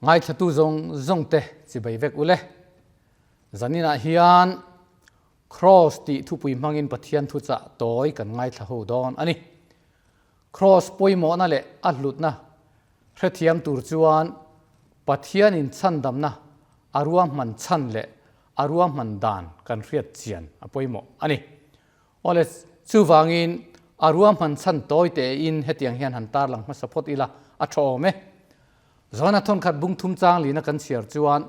Ngaithlatu zawng zawng te chibai vek ule. Zaninah hian Kraws tih thupui hmangin Pathian thuchah tawi kan ngaithla ho dawn a ni. Kraws pawimawhna leh a hlutna hrethiam tur chuan Pathianin chhandamna a ruahman chhan leh a ruahman dan kan hriat chian a pawimawh a ni. Awle, chuvangin a ruahman chhan tawi tein hetiang hian han tarlang hmasa phawt ila a tha awm e. Zona thawnkhat bung thum chang lina kan chhiar chuan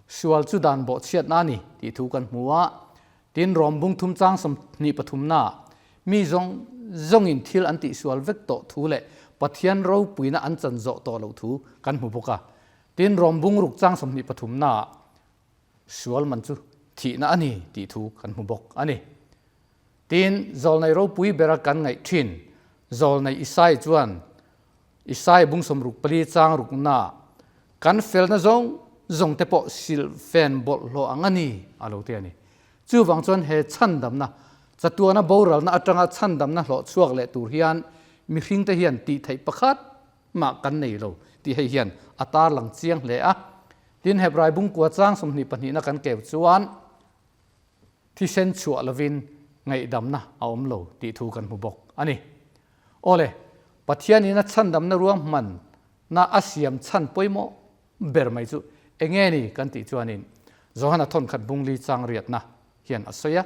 sual chu dan bawhchhiatna a ni tih thu kan hmu a, tin rawm bung thum chang 23 naah mi zawng zawngin thil an tihsual vek tawh thu leh Pathian ropuina an chan zawh tawh loh thu kan hmu bawk a, tin rawm bung ruk chang 23 naah sual man chu thihna a ni tih thu kan hmu bawk a ni. Tin, zawlnei ropui bera kan ngaih thin zawlnei Isai chuan Isai bung 64 chang rukna kan felna zawng zawng te pawh silhfen bawlhhlawh ang a ni a lo ti a ni. Chuvang chuan he chhandamna, chatuana boralna atanga chhandamna hlawh chhuak leh tur hian mihringte hian tih theih pakhat mah kan nei lo tih hei hian a tarlang chiang hle a. Tin, Hebrai bung kua chang 22na kan keu chuan thisen chhuah lovin ngaihdamna a awm lo tih thu kan hmu bawk a ni. Awle, Pathianin a chhandamna ruahmanna a siam chhan pawimawh ber mai chu enge ni kan tih chuanin Johana thawnkhat bungli chang riatna hian a sawi a,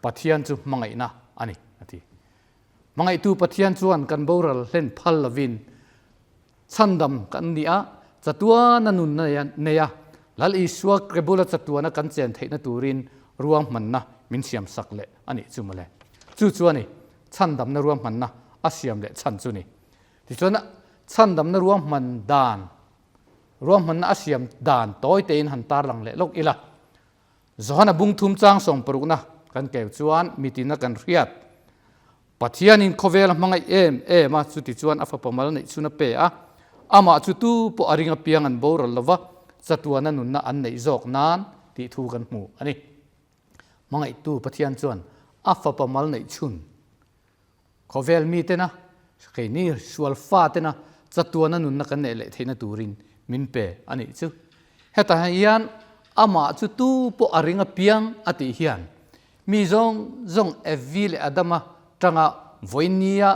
Pathian chu hmangaihna a ni a ti. Hmangaihtu Pathian chuan kan boral hlen phal lovin chhandam kan ni a, chatuana nunna nei a, Lal Isua kebula chatuana kan chen theihna turin ruahmanna min siam sak leh a nih chu mawle. Chu chu a ni, chhandamna ruahmanna a siam leh chhan chu ni. Tichuan, chhandamna ruahman dan, ruahmanna a siam dan tawi tein han tarlang leh lawk ila. Johana bung thum chang 60na kan keu chuan mitina kan hriat. Pathianin khawvel a hmangaih em em a, chuti chuan a fapa mal neih chhun a pe a, amah chu tu pawh a ring apiang an boral lova, chatuana nunna an neih zawk nan tih thu kan hmu a ni. Hmangaihtu Pathian chuan a fapa mal neih chhun khawvel mitena, keini sual fatena chatuana nunna kan neih leh theihna turin min pe a nih chu. Hetah hian amah chu tu pawh a ring apiang a tih hian Mi zawng zawng Evi leh Adama tanga vawinia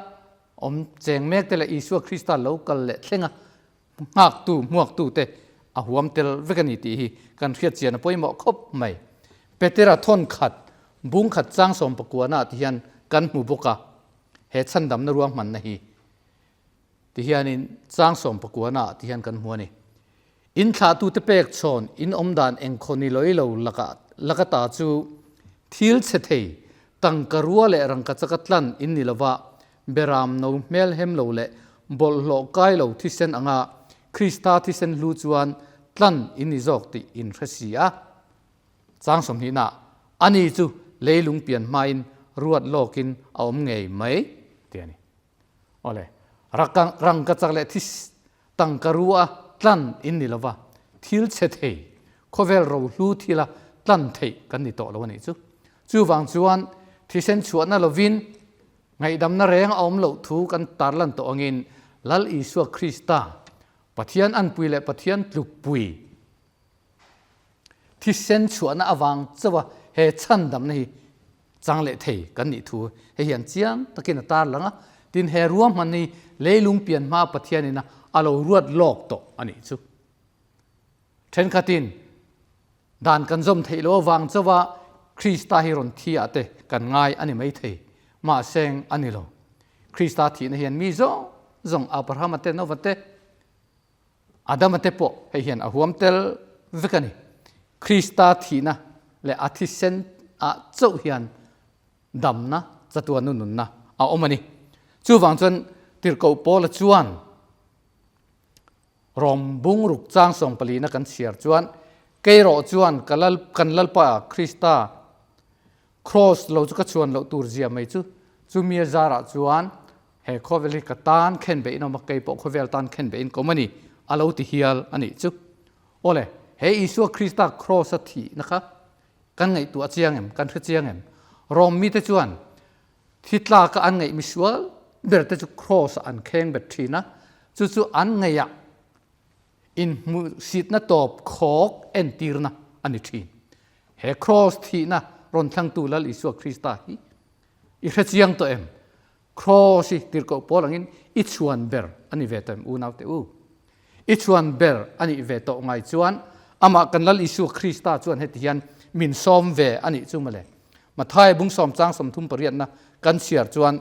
awm cheng mek te leh Isua Krista lo kal leh thlenga nghaktu, hmuaktu te a huam tel vek a ni tih hi kan hriat chian a pawimawh khawp mai. Petera thawn khat, bung khat chang 19 ah ti hian kan hmu bawk a, he chhandamna ruahmanna hi ti hianin chang 19 ah ti hian kan hmu a ni. In thlahtute pek chhawn in awm dan engkhaw ni loi lo laka laka ta chu thil chhe thei, tangka rua leh rangka chaka tlan in ni lova, beram no hmel hem lo leh bawlhhlawh kai lo thisen anga Krista thisen hlu chuan tlan in ni zawk tih in hre si a. Chang 20 ah, Ani chu leilung pian hmain ruat lawkin a awm ngei mai, ti a ni. Awle, rangka chak leh this tangka rua tlan in ni lova, thil chhe thei, khawvel rohlu thila tlan theih kan ni tawh lo a nih chu. Chuvang chuan thisen chhuahna lovin ngaihdamna reng a awm loh thu kan tarlan tawh angin Lal Isua Krista, Pathian anpui leh Pathian tlukpui, Thisen chhuahna avang chauha he chhandamna hi chang leh thei kan nih thu hei hian chiang takin a tarlang a, tin he ruahman hi leilung pian hmaa Pathianin a lo ruat lawk tawh a nih chu. Thenkhatin dan kan zawm theih loh avang chauha Krista hi rawn thi ah te kan ngai a ni maithei, mahse a ni lo. Krista thihna hian mi zawng zawng Abrahama te Nova te, Adama te pawh hei hian a huam tel vek a ni. Krista thihna leh a thisen ah chauh hian damna, chatuan nunna a awm a ni. Chuvang chuan Tirhkoh Paula chuan Rom bung ruk chang 14 na kan chhiar chuan, Keirawh chuan ka lal, kan Lalpa Krista Kraws lo chu ka chhuan loh tur zia mai chu, chumi a zarah chuan he khawvel hi ka tan khen beih in awm a, kei pawh khawvel tan khen beih in ka awm a ni, a lo ti hial a nih chu. Awle, he Isua Krista kraws a thihna kha kan ngaihtuah chiang em, kan hre chiang em? Rom mite chuan thi tlaka an ngaih misual ber te chu kraws ah an kheng bet thin a, chu chu an ngaihah. Inhmuhsitna tawp khawk entirna a ni thin. He Kraws thihna rawn thlangtu Lal Isua Krista hi i hrechiang tawh em? Kraws hi tirhkoh pawl angin i chhuan ber a ni ve tawh em unaute u? I chhuan ber a nih ve tawh ngai chuan amah kan Lal Isua Krista chuan heti hian min sawm ve a nih chu mawle. Mathaia bung sawm chang 30 pariatna kan chhiar chuan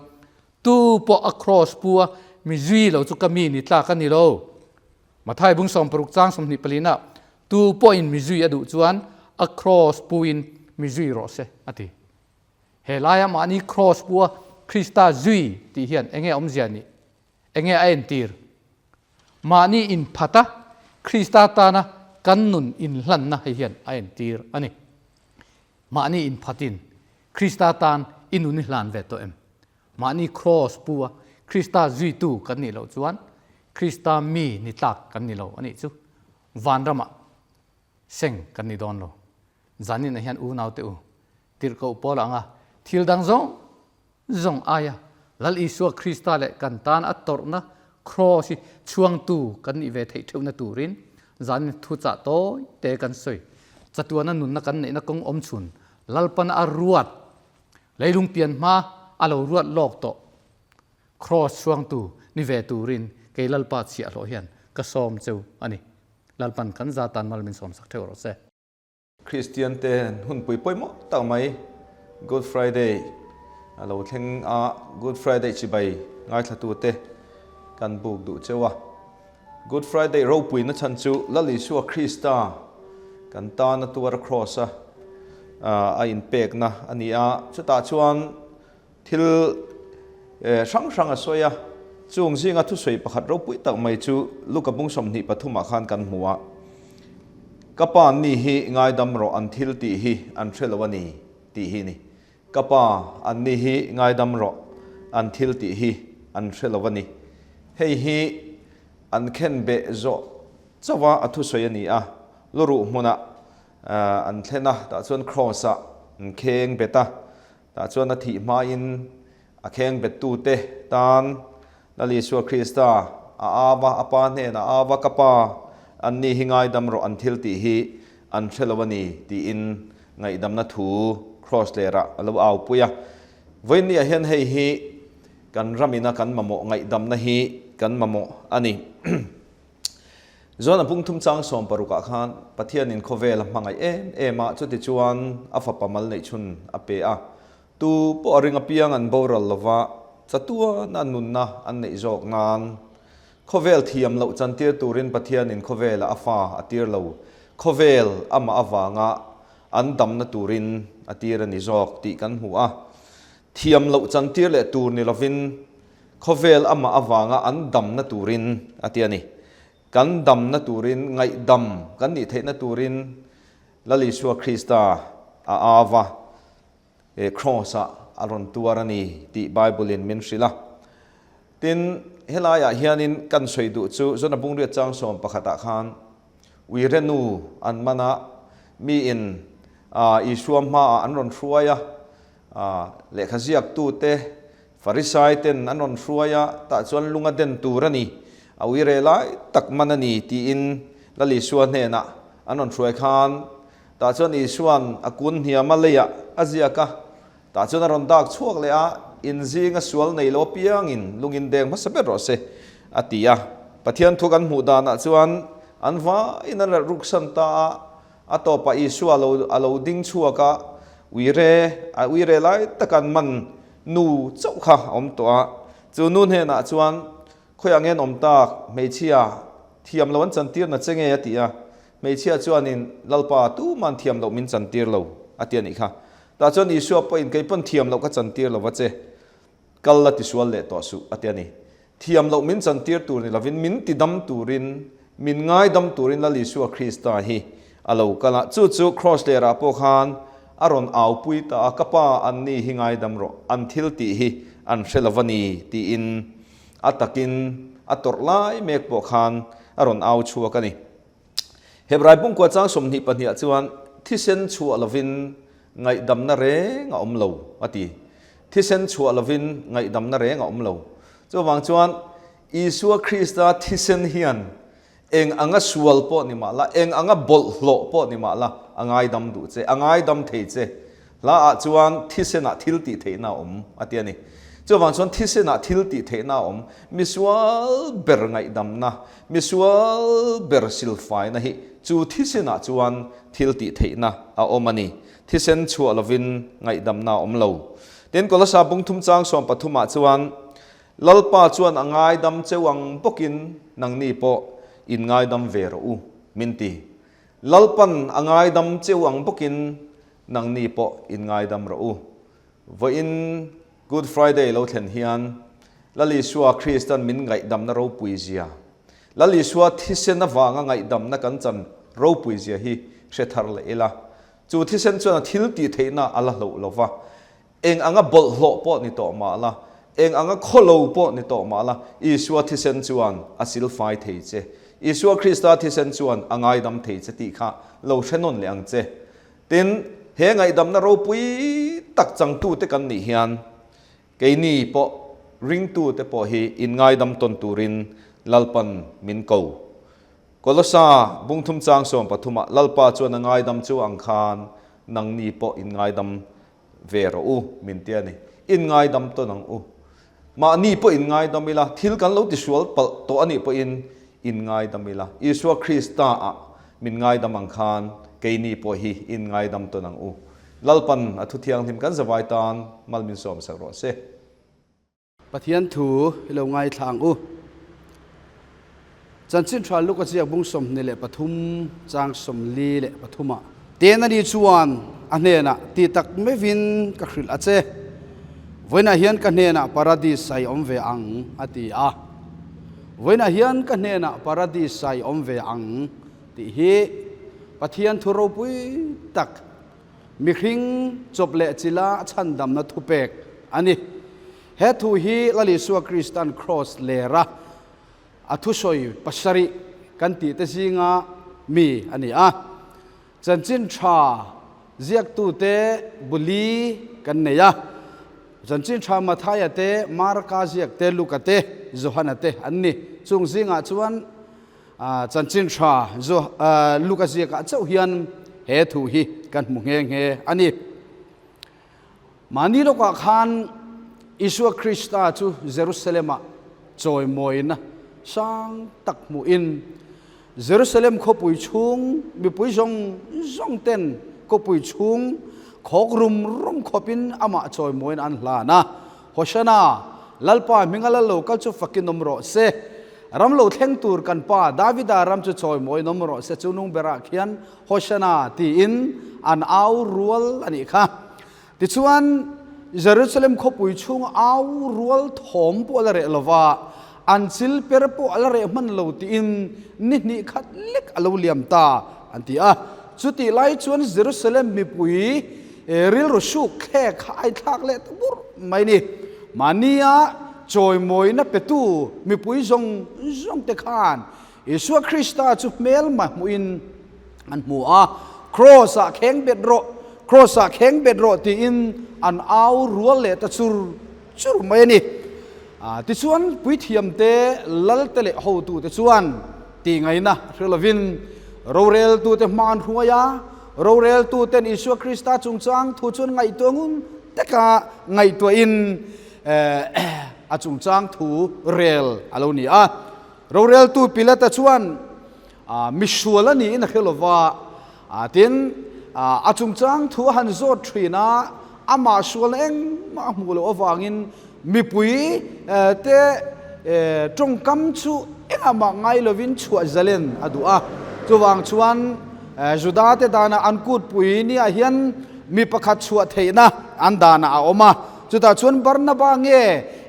Tu pawh a kraws pu a, mi zui lo chu ka mi ni tlak a ni lo. Matthai bung 60 chang 24 ah, Tu pawhin mi zui a duh chuan a kraws puin mi zui rawh se, a ti. He laia mahni kraws pu a Krista zui tih hian enge awmzia nih? Enge a entir? Mahni inphat a Krista tana kan nun inhlanna hei hian a entir a ni. Mahni inphatin Krista tan i nun i hlan ve tawh em? Mahni kraws pu a Krista zuitu kan nih loh chuan Krista mi ni tlak kan ni lo a nih chu. Vanramah seng kan ni dawn lo. Zaninah hian unaute u, tirhkoh pawl anga thil dang zawng zawng aia Lal Isua Krista leh kan tan a tawrhna kraws hi chhuangtu kan nih ve theih theuhna turin zanin thuchah tawi te kan sawi. Chatuana nunna kan neihna kawng awm chhun Lalpana a ruat, leilung pian hma a lo ruat lawk tawh kraws chhuangtu ni ve turin kei Lalpa chhiahhlawh hian ka sawm cheu a ni. Lalpan kan za tan mal min sawmsak theuh rawh se. Kristian te hunpui pawimawh tak mai Good Friday a lo thleng a, Good Friday chibai ngaithla te kan buk duh cheu a. Good Friday ropui na chhan chu Lal Isua Krista kan tana tuar cross a a inpekna a ni a, chutah chuan Thil hrang hrang a sawi a, chung zinga thusawi pakhat ropui tak mai chu Luka bung 23 ah khan kan hmu a, Ka pa an ni hi ngaidam rawh an thil tih hi an hre lo a ni tih hi ni. Ka pa an ni hi ngaidam rawh an thil tih hi an hre lo a ni. Hei hi an khen beh zawh chauh a a thusawi a ni a, luruh hmunah an thlen a, tah chuan Kraws ah an kheng bet a, Tah chuan a thih hmain a kheng bettute tan Lal Isua Krista a au a, a Pa hnenah a au a, Ka Pa, anni hi ngaidam rawh, an thil tih hi an hre lo a ni, tiin ngaihdamna thu Kraws lerah a lo aupui a. Vawiinniah hian hei hi kan ramina kan mamawh ngaihdamna hi kan mamawh a ni. John-a pung thum chang 16 ah khan Pathianin khawvel a hmangaih em em a, chutichuan a fapa mal neih chhun a pe a. Tu pawh a ring apiang an boral lova, chatuana nunna an neih zawk nan. Khawvel thiam loh chantir turin Pathianin khawvelah a fa a tir lo, khawvel amah avanga an damna turin a tir a ni zawk tih kan hmu a. Thiam loh chantir leh tur ni lovin Khawvel amah avanga an damna turin a ti a ni. Kan damna turin, ngaihdam kan nih theihna turin Lal Isua Krista a au a, Kraws-ah a rawn tuar a ni tih Bible-in min hrilh a. Tin, helaiah hianin kan sawi duh chu Jona Bungriat chang 11 ah khan Uire nu an man a, miin Isua hmaah an rawn hruai a, lehkha ziaktute Farisai ten an rawn hruai a, tah chuan lung a den tur a ni, a uire lai tak man a ni tiin Lal Isua hnenah an rawn hruai khan, tah chuan Isua'n a kun hniam a leiah a ziak a, tah chuan a rawn dak chhuak leh a, In zinga sual nei lo apiangin lungin deng hmasa ber rawh se, a ti a. Pathian thu kan hmuh danah chuan an vaiin an ralh ruksan ta a, A tawpah Isua lo a lo ding chhuak a, uire, a uire lai taka an man nu chauh kha a awm tawh a. Chu nu hnenah chuan, Khawiah nge an awm tak? Hmeichhia, thiam lo an chantir na che nge? a ti a. Hmeichhia chuanin, Lalpa, tuman thiam loh min chantir lo, a ti a nih kha. Tah chuan Isua pawhin, Kei pawn thiam loh ka chantir lo va che. Kal la tisual leh tawh suh, a ti a ni. Thiam loh min chantir tur ni lovin min tidam turin, min ngaidam turin Lal Isua Krista hi a lo kal a. Chu chu Kraws lerah pawh khan a rawn aupui ta a, Ka Pa, anni hi ngaidam rawh, an thil tih hi an hre lo va ni, tiin a takin a tawrh lai mek pawh khan a rawn au chhuak a ni. Hebrai pumkua chang 22 ah chuan thisen chhuah lovin ngaihdamna reng a awm lo a ti. Thisen chhuah lovin ngaihdamna reng a awm lo. Chuvang chuan Isua Krista thisen hian Eng anga sual pawh ni mah la, eng anga bawlhhlawh pawh ni mah la, a ngaidam duh che, a ngaidam thei che. Hla ah chuan thisenah thil tih theihna a awm a ti a ni. Chuvang chuan thisenah thil tih theihna a awm, misual ber ngaihdamna, misual ber silfaina hi chu thisenah chuan thil tih theihna a awm a ni. Thisen chhuah lovin ngaihdamna a awm lo. Tin, Kolasa bungthum chang 13 ah chuan Lalpa chuan a ngaidam cheu ang bawkin nangni pawh in ngaidam ve rawh u, min ti. Lalpan a ngaidam cheu ang bawkin nangni pawh in ngaidam rawh u. Vawiin Good Friday lo thlen hian Lal Isua Kristan min ngaihdamna ropui zia, Lal Isua thisen avanga ngaihdamna kan chan ropui zia hi hre thar leh ila. Chu thisen chuan a thil tih theihna a la hloh lova, Eng anga bawlhhlawh pawh ni tawh mah la, eng anga khawlo pawh ni tawh mah la, Isua thisen chuan a silfai thei che. Isua Krista thisen chuan a ngaidam thei che tih kha lo hre nawn leh ang che. Tin, he ngaihdamna ropui tak changtute kan nih hian, keini pawh ringtute pawh hi inngaidam tawn turin Lalpan min ko. Kolosa bungthum chang 13 ah Lalpa chuan a ngaidam chu ang khan nangni pawh inngaidam ve rawh u min ti a ni. In ngaidam tawn ang u. Mahni pawh in ngaidam ila, thil kan lo tisual palh tawh a nih pawhin in ngaidam ila. Isua Krista ah min ngaidam ang khan keini pawh hi in ngaidam tawn ang u. Lalpan a thu thianghlim kan zavai tan mal min sawmsak rawh se. Pathian thu i lo ngaithla ang u. Chanchin Tha Luka ziak bung 23 chang 43 ah. Ten ani chuan a hnenah ti tak meuhin ka hrilh a che. Vawiinah hian ka hnenah Paradis a i awm ve ang a ti a. Vawiinah hian ka hnenah Paradis a i awm ve ang tih hi Pathian thu ropui tak Mihring chawp leh chila chhandamna thupek a ni. He thu hi Lal Isua Kristan Kraws lera a thusawi pasarih kan tih te zinga mi a ni a. Chanchin tha ziaktute buli kan nei a. Chanchin tha Mathaia te, Marka ziak te, Luka te, Johana te an ni. Chung zingah chuan Chanchin tha zu Luka ziakah chauh hian he thu hi kan hmu nghe nghe a ni. Mahni lawkah khan Isua Krista chu Jerusalem-ah chawimawina sang tak hmuhin Jerusalem khawpui chhung mipui zawng zawng ten khawpui chhung khawk rum rum khawpin amah chawimawina an hlan a. Hosanna, Lalpa hminga lal lo kal chu fakin awm rawh se. Ram lo thleng tur kan pa Davida ram chu chawimawiin awm rawh se chu nung berah khian Hosanna tiin an au rual a nih kha. Tichuan, Jerusalem khawpui chhunga au rual thawm pawh a la reh lo va, an chil per pawh a la reh hman lo tiin ni hnih khat lek a lo liam ta an ti a. Chutih lai chuan Jerusalem mipui rilru suk thlek kha a inthlak leh ta bur mai ni. Mahnia chawimawina petu mipui zawng zawng te khan Isua Krista chu hmelma hmuhin an hmu a, Kraws-ah kheng bet rawh, Kraws-ah kheng bet rawh tiin an au rual leh ta chur chur mai a ni. Tichuan puithiamte, lalte leh hotute chuan tih ngaihna hre lovin roreltute hma an hruai a, roreltuten Isua Krista chungchang thu chuan ngaihtuah ngun taka ngaihtuahin a chungchang thu rel a lo ni a. Roreltu Pilata chuan misual a niin a hre lova, tin, a chungchang thu a han zawt thin a, amah sualna engmah a hmuh loh avangin mipui te tawngkam chu engahmah ngai lovin chhuah zalen a duh a. Chuvang chuan Juda te dana an kutpui niah hian mi pakhat chhuah theihna an danah a awm a. Chutah chuan Barnaba nge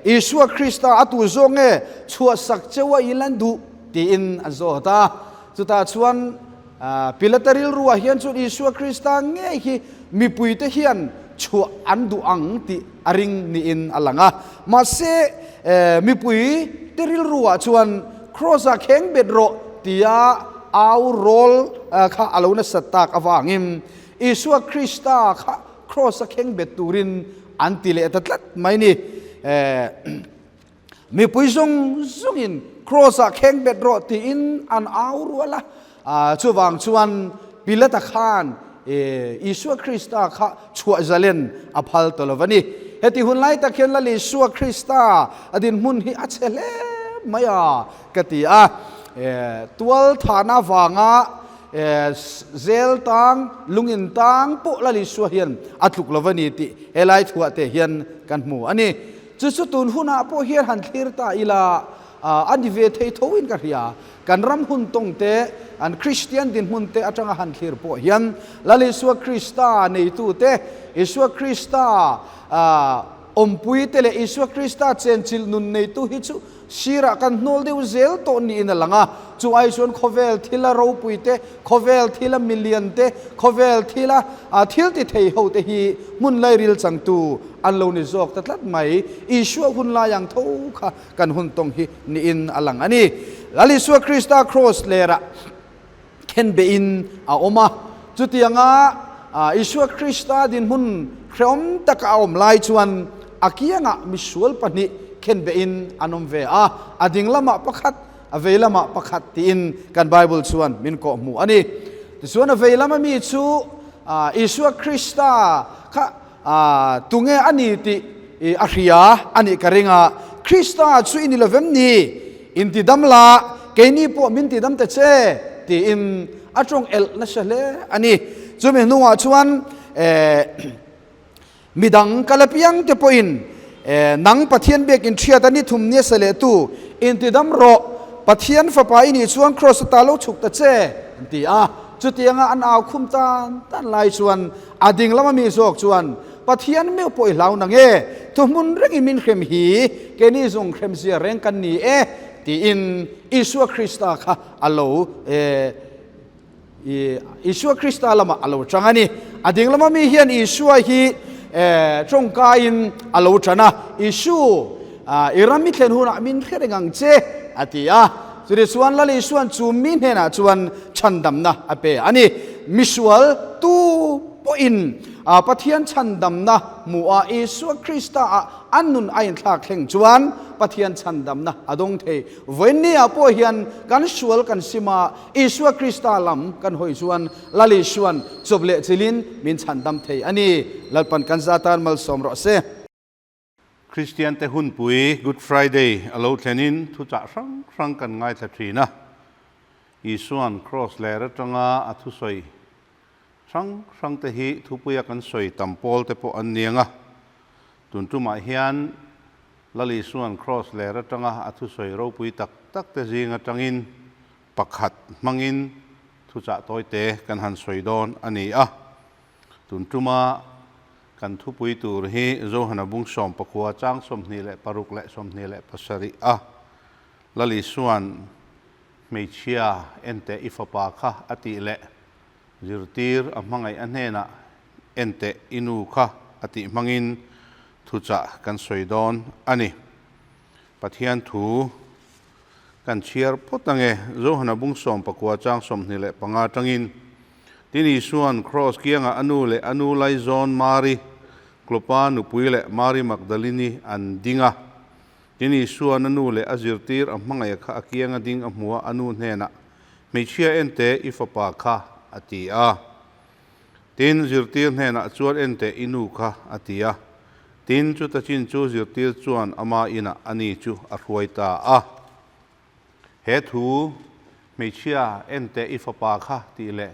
Isua Krista a tu zawk nge chhuah sak cheu a in an duh tiin an zawt a. Chutah chuan Pilata rilruah hian chuan Isua Krista ngei hi mipuite hian chhuah an duh ang tih a ring niin a lang a. Mahse, mipuite rilruah chuan Kraws-ah kheng bet rawh tia au rawl kha a lo nasat tak avangin Isua Krista kha Kraws-a kheng bet turin an ti leh ta tlat mai ni. Mipui zawng zawngin Kraws-ah kheng bet rawh tiin an au rual a. Chuvang chuan Pilata khan Isua Krista kha chhuah zalen a phal ta lo va ni. Heti hun lai tak hian Lal Isua Krista a dinhmun hi a chhe hle mai a ka ti a. Tual thahna avanga zel tang, lungin tang pawh Lal Isua hian a tluk lo va ni tih helai thuah te hian kan hmu a ni. Chu chu tun hunah pawh hian han thlir ta ila, a ni ve thei tho in ka hria. Kan ram hun tawng te, an Kristian dinhmun te atanga han thlir pawh hian Lal Isua Krista neitu te, Isua Krista awmpui te leh Isua Krista chenchilh nun neitu hi chu sirah kan hnawl deuh zel tawh niin a lang a. Chu ai chuan khawvel thila ropui te, khawvel thila milian te, khawvel thila thil ti thei ho te hi hmun lairil changtu an lo ni zawk ta tlat mai. Isua hun lai ang tho kha kan hun tawng hi niin a lang a ni. Lal Isua Krista kraws lerah khenbehin a awm a, chutianga Isua Krista dinhmun hrehawm taka a awm lai chuan a kiangah misual pahnih khenbehin an awm ve a, a ding lamah pakhat, a vei lamah pakhat tiin kan Bible chuan min kawhhmuh a ni. Tichuan a vei lama mi chu Isua Krista kha Tunge a ni tih a hria a nih ka ring a, Krista chu i ni lovem ni? Inti dam la, keini pawh min ti dam ta che, tiin a tawng elh nasa hle a ni. Chumi hnuah chuan midang kal apiang te pawhin, Nang Pathian biakin ṭhiat a ni thum nia sa leh tu, inti dam rawh, Pathian fapa i nih chuan kraws ata lo chhuk ta che, an ti a. Chutianga an au khum tan tan lai chuan A ding lama mi zawk chuan, Pathian meuh pawh i hlau nang e, thuhmun rengin min hrem hi, keini zawng hremzia reng kan ni e, tiin Isua Krista kha a lo Isua Krista lamah a lo chang a ni. A ding lama mi hian Isua hi tawngkaiin a lo chan a, Isu, i ram i thlen hunah min hre reng ang che, a ti a. Chutichuan Lal Isua'n chu mi hnenah chuan chhandamna a pe a ni. Misual tu pawhin Pathian chhandamna hmuha Isua Krista-ah an nun a inthlak thleng chuan Pathian chhandamna a dawng thei. Vawiinni-ah pawh hian kan sual kan sim a, Isua Krista lam kan hawi chuan Lal Isua'n chawp leh chilhin min chhandam thei a ni. Lalpan kan za tan malsawm rawh se. Kristiante hunpui Good Friday a lo thlenin thuchah hrang hrang kan ngaithla thin a. Isua'n kraws ler atanga a thusawi hrang hrangte hi thupuia kan sawi tam pawl te pawh an niang a. Tun tumah hian Lal Isua'n kraws ler atanga a thusawi ropui tak tak te zing atangin pakhat hmangin thuchah tawite kan han sawi dawn a ni a. Tun tuma kan thupui tur hi Johana bung 19 chang 26 leh 27 a Lal Isua'n hmeichhia enteh i fapa kha a tih leh zirtir a hmangaih a hnenah enteh i nu kha a tih hmangin thuchah kan sawi dawn a ni. Pathian thu kan chhiar phawt ange Johana bung 19 chang 25 atangin Tin Isua'n kraws kiangah a nu leh a nu laizawn Mari, Klopa nupui leh Mari Magdalini an ding a. Tin Isua'n a nu leh a zirtir a hmangaih kha a kianga ding a hmu a, a nu hnenah, Hmeichhia ente i fapa kha, a ti a. Tin zirtir hnenah chuan ente i nu kha, a ti a. Tin chuta chin chu zirtir chuan ama inah a ni chu a hruai ta a. He thu hmeichhia enteh i fapa kha tih leh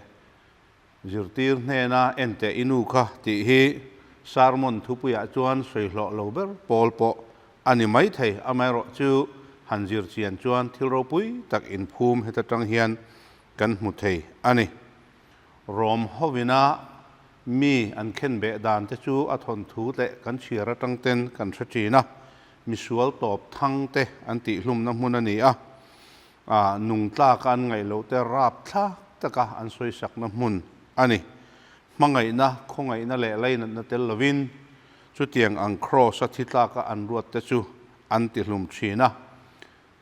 zirtir hnena enteh i nu kha tih hi sermon thupuiah chuan sawi hlawh lo ber pawl pawh a ni mai thei. Amaherawh chu han zir chian chuan thil ropui tak inphum heta tang hian kan hmu thei a ni. Rom hovina mi an khenbeh dan te chu a thawnthu leh kan chhiar atang ten kan hre thin a. Misual tawp thang te an tihhlumna hmun a ni a, nung tlaka an ngaih loh te rap thlak taka an sawisakna hmun a ni. Hmangaihna, khawngaihna leh lainatna tel lovin chutiang ang kraws-a thi tlaka an ruat te chu an tihlum thin a.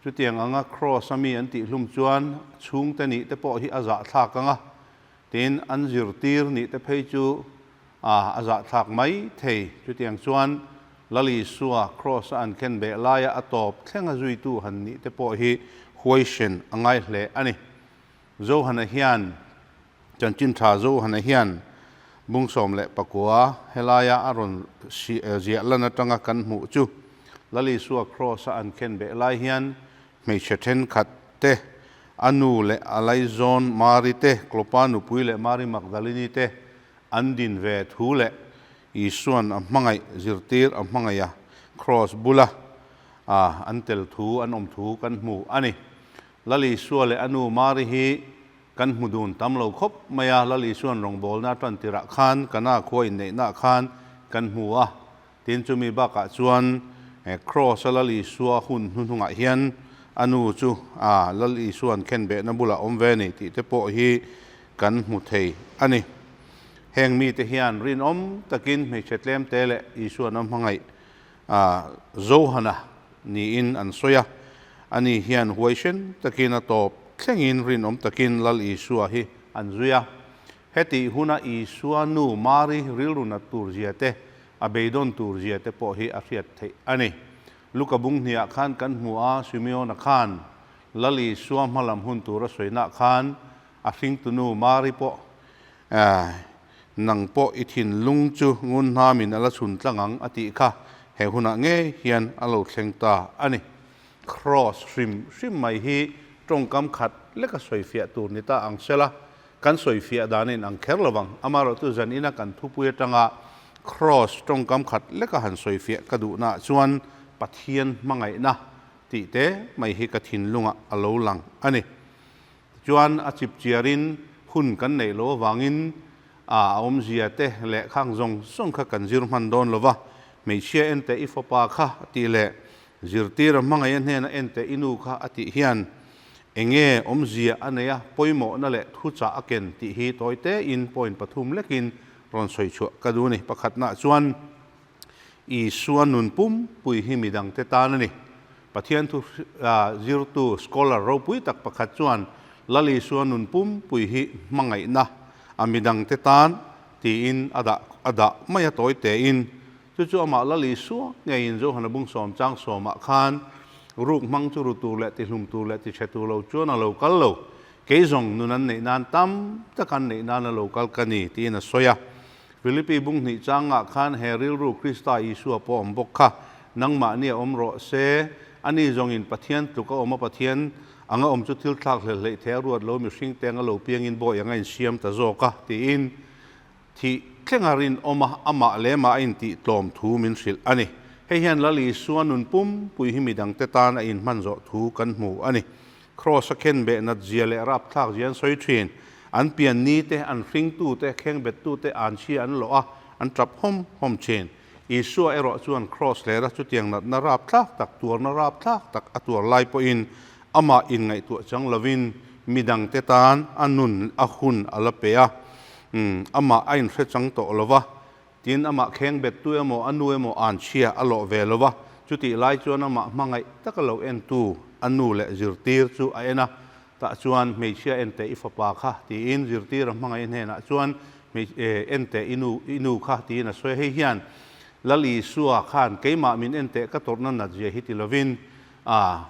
Chutiang anga kraws-a mi an tihlum chuan chhungte nih te pawh hi a zahthlak ang a, tin an zirtir nih te phei chu a zahthlak mai thei. Chutiang chuan. Lal Isua Kraws a an khen beh laia a tawp thlenga zuitu han nih te pawh hi huaisen a ngai hle a ni. Johana hian Chanchin tha Johana hian bung 19 helaia a rawn ziah lan atanga kan hmuh chu Lal Isua Kraws a an khen beh lai hian hmeichhe thenkhat te, a nu leh a laizawn Mari te, Klopa nupui leh Mari Magdalini te an din ve thu leh Isuan a hmangaih zirtir a hmangaih a Kraws bula an tel thu an awm thu kan hmu a ni. Lal Isua leh a nu Mari hi kan hmu dun tam lo khawp mai a, Lal Isuan rawngbawlna a tan tirah khan Kana khua inneihnaah khan kan hmu a, tin chumi bakah chuan Kraws a Lal Isua hun hnuhnungah hian a nu chu Lal Isuan khenbehna bulah awm ve a ni tih te pawh hi kan hmu thei a ni. Heng mite hian rinawm takin hmeichhe tlemte leh Isuan a hmangaih Johana niin an sawi a, ani hian huaisen takin a tawp thlengin rinawm takin Lal Isua hi an zui a. Hetih huna Isua nu Mari rilru nat tur zia te, a beidawn tur zia te pawh hi a hriat theih a ni. Luka bung hniah khan kan hmu a, Simeona khan Lal Isua hmalam hun tur a sawinaah khan a hringtunu Mari pawh Nang pawh i thinlung chu ngun hnamin a la chhun tlang ang a tih kha he hunah ngei hian a lo thleng ta a ni. Kraws hrim hrim mai hi tawngkam khat leka sawifiah tur ni ta ang sela, kan sawifiah danin ang kher lo vang. Amaherawhchu zan ina kan thupui atanga kraws tawngkam khat leka han sawifiah ka duhnaah chuan Pathian hmangaihna tih te mai hi ka thinlungah a lo lang a ni. Tichuan a chip chiarin hun kan neih loh avangin a awmzia te leh khang zawng zawng kha kan zir hman dawn lo va, hmeichhia en teh i fapa kha a tih leh zirtir a hmangaih a hnena en teh i nu kha a tih hian enge awmzia a nei a, pawimawhna leh thuchah a ken tih hi tawi tein point pathum lekin rawn sawi chhuah ka duh a ni. Pakhatnaah chuan Isua nun pumpui hi midangte tan a ni. Pathian thu zirtu, scholar, ropui tak pakhat chuan Lal Isua nun pumpui hi hmangaihna a midangte tan tiin a dah a dah mai a tawi tein. Chu chu amah Lal Isua ngeiin Johana bung sawm chang sawmah khan ruk hmang chu ru tur leh tihlum tur leh tichhe tur lo chuan a lo kal lo. Kei zawng nun an neih nan tam tak an neih nan a lo kal ka ni tiin a sawi a. Philippi bung hnih changah khan he rilru Krista Isua pawh awm bawk kha nangmahni a awm rawh se. Ani zawngin Pathian tluk a awm a, Pathian anga awm chu thil thlak hlel hleih thei a ruat lo, mihring te anga lo piangin bawi anga insiam ta zawk a, tiin thih thlenga rinawm a, amah lehmah a intih tlawm thu min hrilh a ni. Hei hian Lal Isua nun pumpui hi midangte tan a inhman zawh thu kan hmu a ni. Kraws a khenbeh nat zia leh rapthlak zia an sawi thin. An pian ni te, an hringtu te, khengbettu te an chhia an lawh a, an tap hawm hawm thin. Isua erawh chuan kraws lera chutiang natna rapthlak tak, tuarna rapthlak tak a tuar lai pawhin amah inngaihtuah chang lovin midangte tan a nun a hun a la pe a, amah a inhre chang tawh lo va. Tin, amah khengbettu emaw, a nu emaw an chhia a lawh ve lo va, chutih lai chuan amah hmangaih taka lo entu a nu leh zirtir chu a en a, tah chuan hmeichhia en teh i fapa kha tiin zirtir a hmangaih hnenah chuan en teh i nu i nu kha tiin a sawi a, hei hian Lal Isua khan keimah min en teh ka tawrhna nat zia hi ti lovin a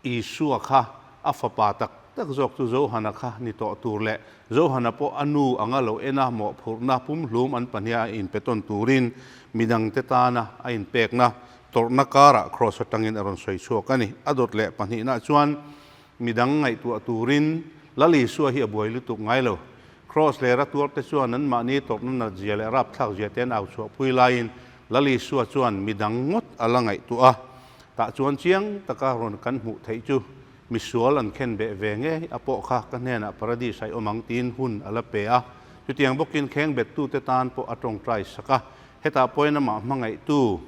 Isua kha a fapa tak tak zawk chu Johana kha ni tawh tur leh Johana pawh a nu anga lo en a mawhphurhna pumhlum an pahniha a inpetawn turin midangte tana a inpekna tawrhna karah kraws atangin a rawn sawi chhuak a ni. A dawt leh pahnihna chuan midang ngaihtuah turin Lal Isua hi a buai lutuk ngai lo. Kraws leh ratuarte chuan anmahni tawrhna natzia leh rapthlakzia te an au chhuahpui laiin Lal Isua chuan midang ngawt a la ngaihtuah a. Tah chuan chiang taka rawn kan hmuh theih chu misual an khen beh ve ngei a pawh kha ka hnenah Paradis a i awm ang tiin hun a la pe a. Chutiang bawkin kheng bettute tan pawh a tawngtai sak a. Hetah pawhin amah hmangaihtu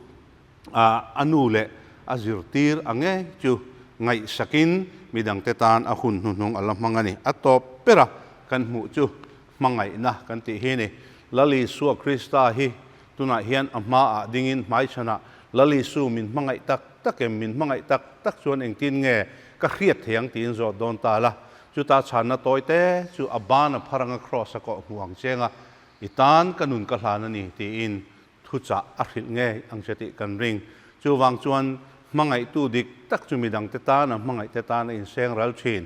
a nu leh a zirtir a ngei chu ngaihsakin midangte tan a hun hnuhnung a la hmang a ni. A tawp bera kan hmuh chu hmangaihna kan tih hi a ni. Lal Isua Krista hi Tunah hian a hmaah dingin hmaichhanah Lal Isu min hmangaih tak tak em, min hmangaih tak tak chuan engtin nge ka hriat thei ang tiin zawt dawn ta la. Chuta chhanna tawi te chu a ban a phar anga kraws a kawh hmuh ang cheng a, I tan ka nun ka hlan a ni tiin Thuchah a hrilh ngei ang che tih kan ring. Chuvang chuan hmangaihtu dik tak chu midangte tana hmangaihte tan a inseng ral thin.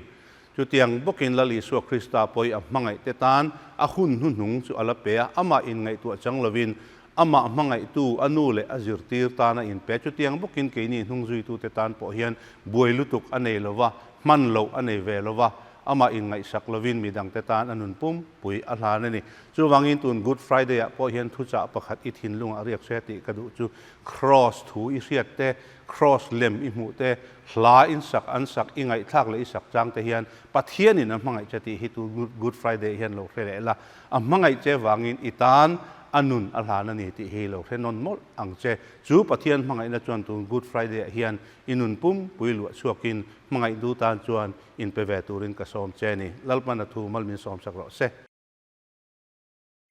Chutiang bawkin Lal Isua Krista pawhi a hmangaihte tan a hun hnuhnung chu a la pe a, amah inngaihtuah chang lovin amah hmangaihtu a nu leh a zirtir tan a inpe. Chutiang bawkin keini hnungzuitute tan pawh hian buai lutuk a nei lova, hman loh a nei ve lova, amah inngaihsak lovin midangte tan a nun pumpui a hlan a ni. Chuvangin tun Good Friday ah pawh hian thuchah pakhat i thinlungah riak se tih ka duh chu Kraws thu i hriat te, Kraws lem i hmuh te, hla in sak an sak i ngaihthlak leh i sak chang te hian Pathianin a hmangaih che tih hi tun Good Friday hian lo hre leh la, a hmangaih che vangin i tan a nun a hlan a ni tih hi lo hre nawn mawlh ang che. Chu Pathian hmangaihna chuan tun Good Friday ah hian i nun pumpui luah chhuakin hmangaih du tan chuan inpe ve turin ka sawm che a ni. Lalpan a thu mal min sawmsak rawh se.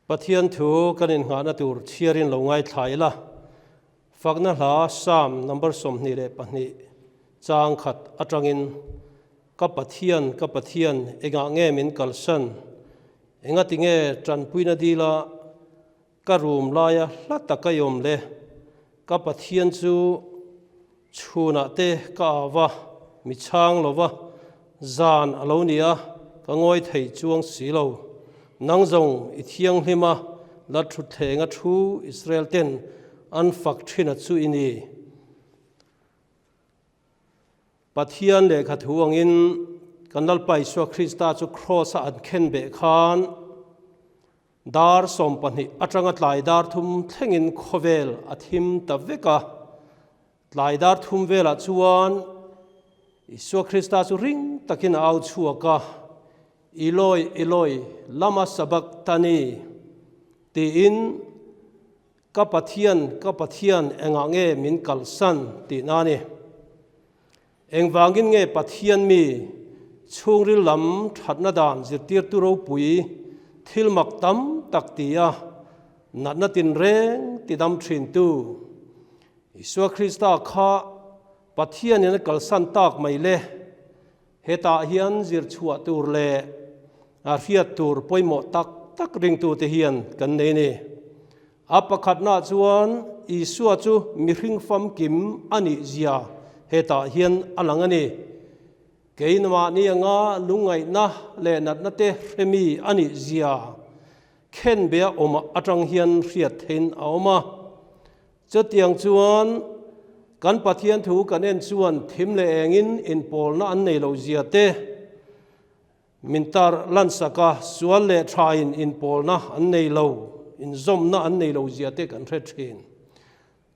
Pathian thu kan innghahna tur chhiarin lo ngaithla ila, fakna hla Psalm number 22 chang khat atangin, Ka Pathian, ka Pathian, engah nge min kalsan? Engati nge tanpuina dila ka rum laia hla taka i awm le? Ka Pathian chu Chhunah te ka au a, mi chhang lo va, zan a lo ni a, ka ngawi thei chuang si lo. Nang zawng i thianghlim a, la thutthleng a thu Israel ten an fak thin a chu i ni. Pathian lehkha thu angin kan Lalpa Isua Krista chu Kraws-a an khenbeh khan, Dar 12 atanga tlai dar thum thlengin khawvel a thim ta vek a. Tlai dar thum velah chuan Isua Krista chu ring takin a au chhuak a, Eloi, Eloi, lama sabachthani? tiin, Ka Pathian, ka Pathian, engah nge min kalsan? tihna a ni. Engvangin nge Pathian mi chhungril lam thatna dan zirtirtu ropui thil mak tam tak ti a natna tinreng tidam thintu Isua Krista kha Pathianin a kalsan tak mai le? Hetah hian zir chhuah tur leh a hriat tur pawimawh tak tak ringtute hian kan nei a ni. A pakhatnaah chuan Isua chu mihring famkim a nih zia hetah hian a lang a ni. Keimahni anga lungngaihna leh natna te hremi a nih zia khenbea awm atang hian hriat theiin a awm a. Chutiang chuan kan Pathian thu kan en chuan thim leh engin inpawlna an nei loh zia te, Min tar lansak a, sual leh thain inpawlna an nei lo, inzawmna an nei lo zia te kan hre thin.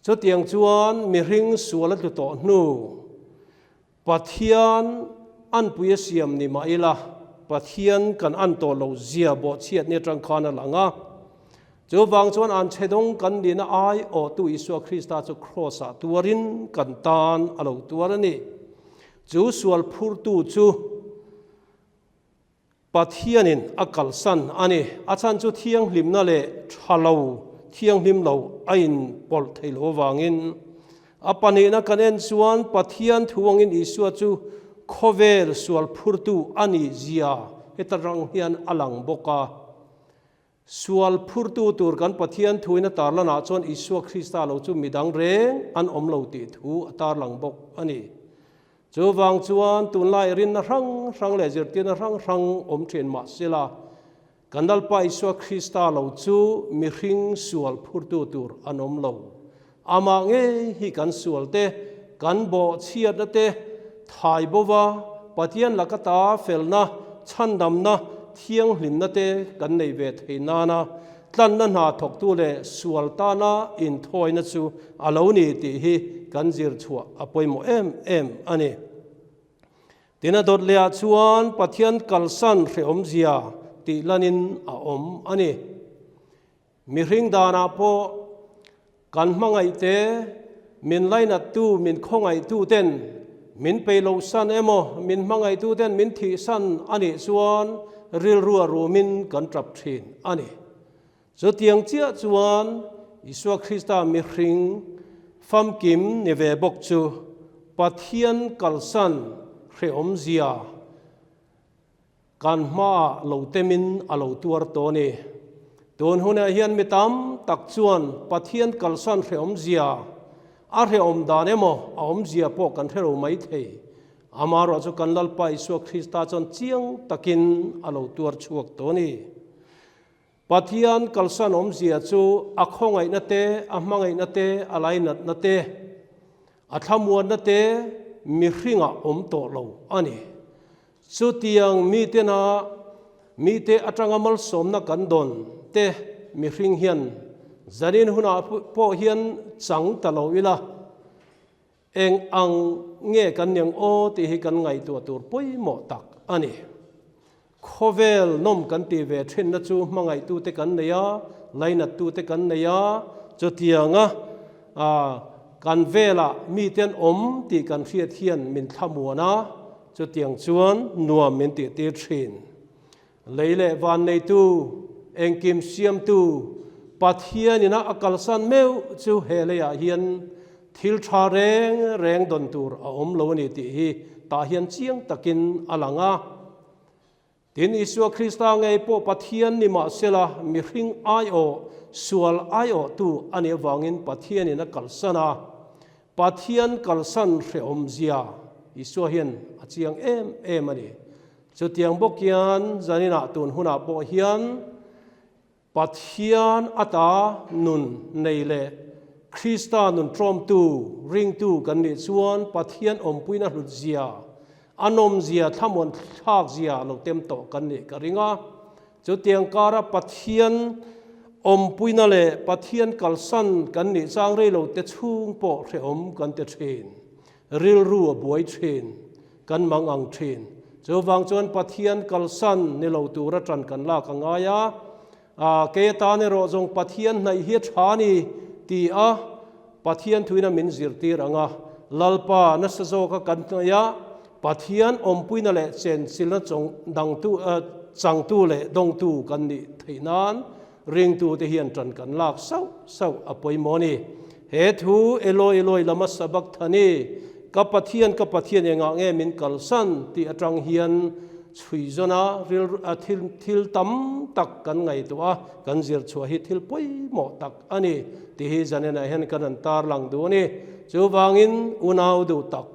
Chutiang chuan mihring sual a tlu tawh hnu, Pathian anpui a siam ni mah ila, Pathian kan an tawh lo zia bawhchhiatni atang khan a lang a. Chuvang chuan an chhedawng kan nihna aiawhtu Isua Krista chu Kraws-ah tuarin kan tan a lo tuar a ni. Chu sual phurtu chu Pathianin a kalsan a ni. A chhan chu thianghlimna leh tha lo, thianghlim lo a inpawlh thei lo avangin. A pahnihna kan en chuan Pathian thu angin Isua chu khawvel sual phurtu a nih zia heta rang hian a lang bawk a. Sual phurtu tur kan Pathian thuin a tarlanah chuan Isua Krista lo chu midang reng an awm lo tih thu a tarlang bawk a ni. Chuvang chuan tunlai rinna hrang hrang leh zirtirna hrang hrang awm thin mah sela, kan Lalpa Isua Krista lo chu mihring sual phurtu tur an awm lo. Amah ngei hi kan sual te, kan bawhchhiatna te thai bova Pathian laka ta felna, chhandamna, thianghlimna te kan nei ve thei nana tlanna hna thawktu leh sual tana inthawina chu a lo ni tih hi kan zir chhuah a pawimawh em em a ni. Tin a dawt lehah chuan Pathian kalsan hrehawmzia tih lanin a awm a ni. Mihring danah pawh kan hmangaihte, min lainattu, min khawngaihtuten min pei lohsan emaw, min hmangaihtuten min thihsan a nih chuan rilru a rumin kan tap thin a ni. Chutiang chiah chuan Isua Krista mihring famkim ni ve bawk chu Pathian kalsan hrehawmzia Kan hmaah lo temin a lo tuar tawh a ni. Tun hunah hian mi tam tak chuan Pathian kalsan hrehawmzia, a hrehawm dan emaw a awmzia pawh kan hre lo mai thei. Amaherawh chu kan Lalpa Isua Krista chuan chiang takin a lo tuar chhuak tawh a ni. Pathian kalsan awmzia chu a khawngaihna te, a hmangaihna te, a lainatna te, a thlamuanna te mihringah awm tawh lo a ni. Chutiang mitena mite atanga malsawmna kan dawn te mihring hian zanin hunah pawh hian chang ta lo ila, Eng ang nge kan niang aw tih hi kan ngaihtuah tur pawimawh tak a ni. Khawvel nawm kan tih ve thinna chu hmangaihtute kan nei a, lainattute kan nei a, chutianga kan velah mite an awm tih kan hriat hian min thlamuan a, chutiang chuan nuam min tihtir thin. Lei leh van neitu, engkim siamtu, Pathian ina a kalsan meuh chu he leiah hian thil tha reng reng dawn tur a awm lo a ni tih hi tah hian chiang takin a lang a. Tin, Isua Krista ngei pawh Pathian ni mahsela mihring aiawh, sual aiawhtu a nih avangin Pathian in a kalsan a. Pathian kalsan hrehawmzia Isua hian a chiang em em a ni. Chutiang bawk hian zaninah tun hunah pawh hian Pathian ata nun nei leh Krista nun tlawmtu, ringtu kan nih chuan Pathian awmpuina hlutzia, a nawmzia, thlamuan thlakzia lo tem tawh kan nih ka ring a. Chutiang kara Pathian awmpuina leh Pathian kalsan kan nih chang rei lo te chhung pawh hrehawm kan ti thin. Rilru a buai thin, kan mang ang thin. Chuvang chuan Pathian kalsan ni lo tura tan kan lak a ngai a, a kei atan erawh zawng Pathian hnaih hi a tha a ni ti a Pathian thuina min zirtir ang a, Lalpa nasa zawka kan hnaih a, Pathian awmpuina leh chenchilna chawng dangtu changtu leh dawngtu kan nih theih nan Ringtute hian ṭan kan lak sauh sauh a pawimawh a ni. He thu Eloi Eloi lama sabakthani, ka Pathian, ka Pathian engah nge min kalsan tih aṭang hian chhui zawna rilru a thil thil tam tak kan ngaihtuah a, kan zir chhuah hi thil pawimawh tak a ni tih hi zanenah hian kan han tarlang duh a ni. Chuvangin unau duh tak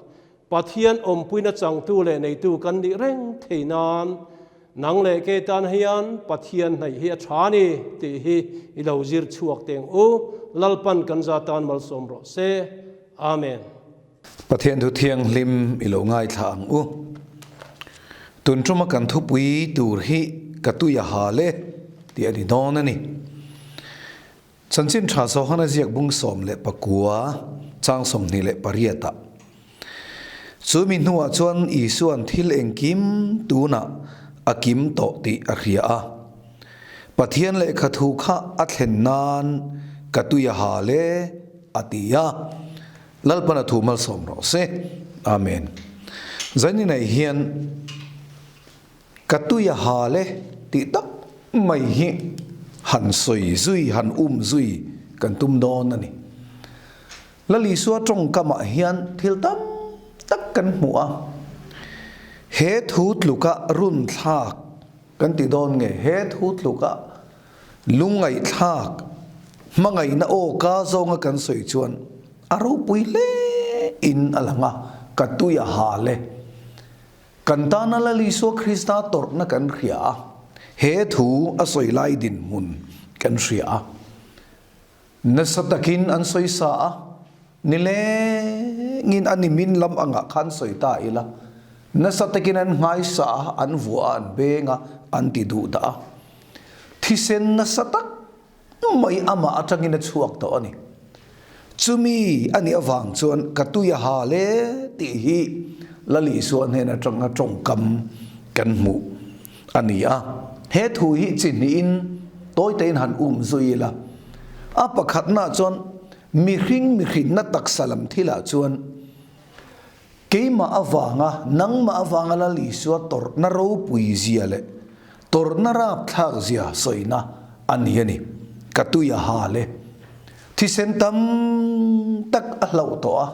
Pathian awmpuina changtu leh neitu kan nih reng thei nan nang leh kei tan hian Pathian hnaih hi a tha a ni tih hi i lo zir chhuak teng u. Lalpan kan za tan malsawm rawh se. Amen. Pathian thu thianghlim i lo ngaithla ang u. Tun tuma kan thupui tur hi ka tui a hal e tih a ni dawn a ni. Chanchin tha Johana ziak bung 19 chang 28 ah. Chu mi hnuah chuan Isua'n thil engkim tunah a kim tawh tih a hria a. Pathian lehkha thu kha a thlen nan ka tui a hal e, a ti a. Lalpan a thu malsawm rawh se. Amen. Zaini nei hian. Ka tui a hal e tih tak mai hi han sawi zui, han um zui kan tum dawn a ni. Lal Isua tawngkamah hian thil tam tak kan hmu a, he thu tluka run thlak kan ti dawn nge, he thu tluka lungngaihthlak hmangaihna aw ka zawnga kan sawi chuan a ropui hle in a lang a, ka tui a hal e. Kan tana Lal Isua Krista tawrhna kan hria a, he thu a sawi lai dinhmun kan hria a. Nasa takin an sawi sa a, nilengin a nimin lam angah khan sawi ta ila, nasa takin an nghaisa a, an vuah a, an beng a, an ti duh dah a. Thisen nasa tak mai amah atangin a chhuak tawh a ni. Chumi a nih avang chuan ka tui a hal e tih hi Lal Isua hnen atanga tawngkam kan hmuh a ni a. He thu hi chi hnihin tawi tein han um zui ila. A pakhatnaah chuan mihring mihrinna taksa lam thilah chuan Keimah avanga, nangmah avanga Lal Isua tawrhna ropui zia leh tawrhna rapthlak zia sawina a ni a ni. Ka tui a hal e. Thisen tam tak a hlauh tawh a,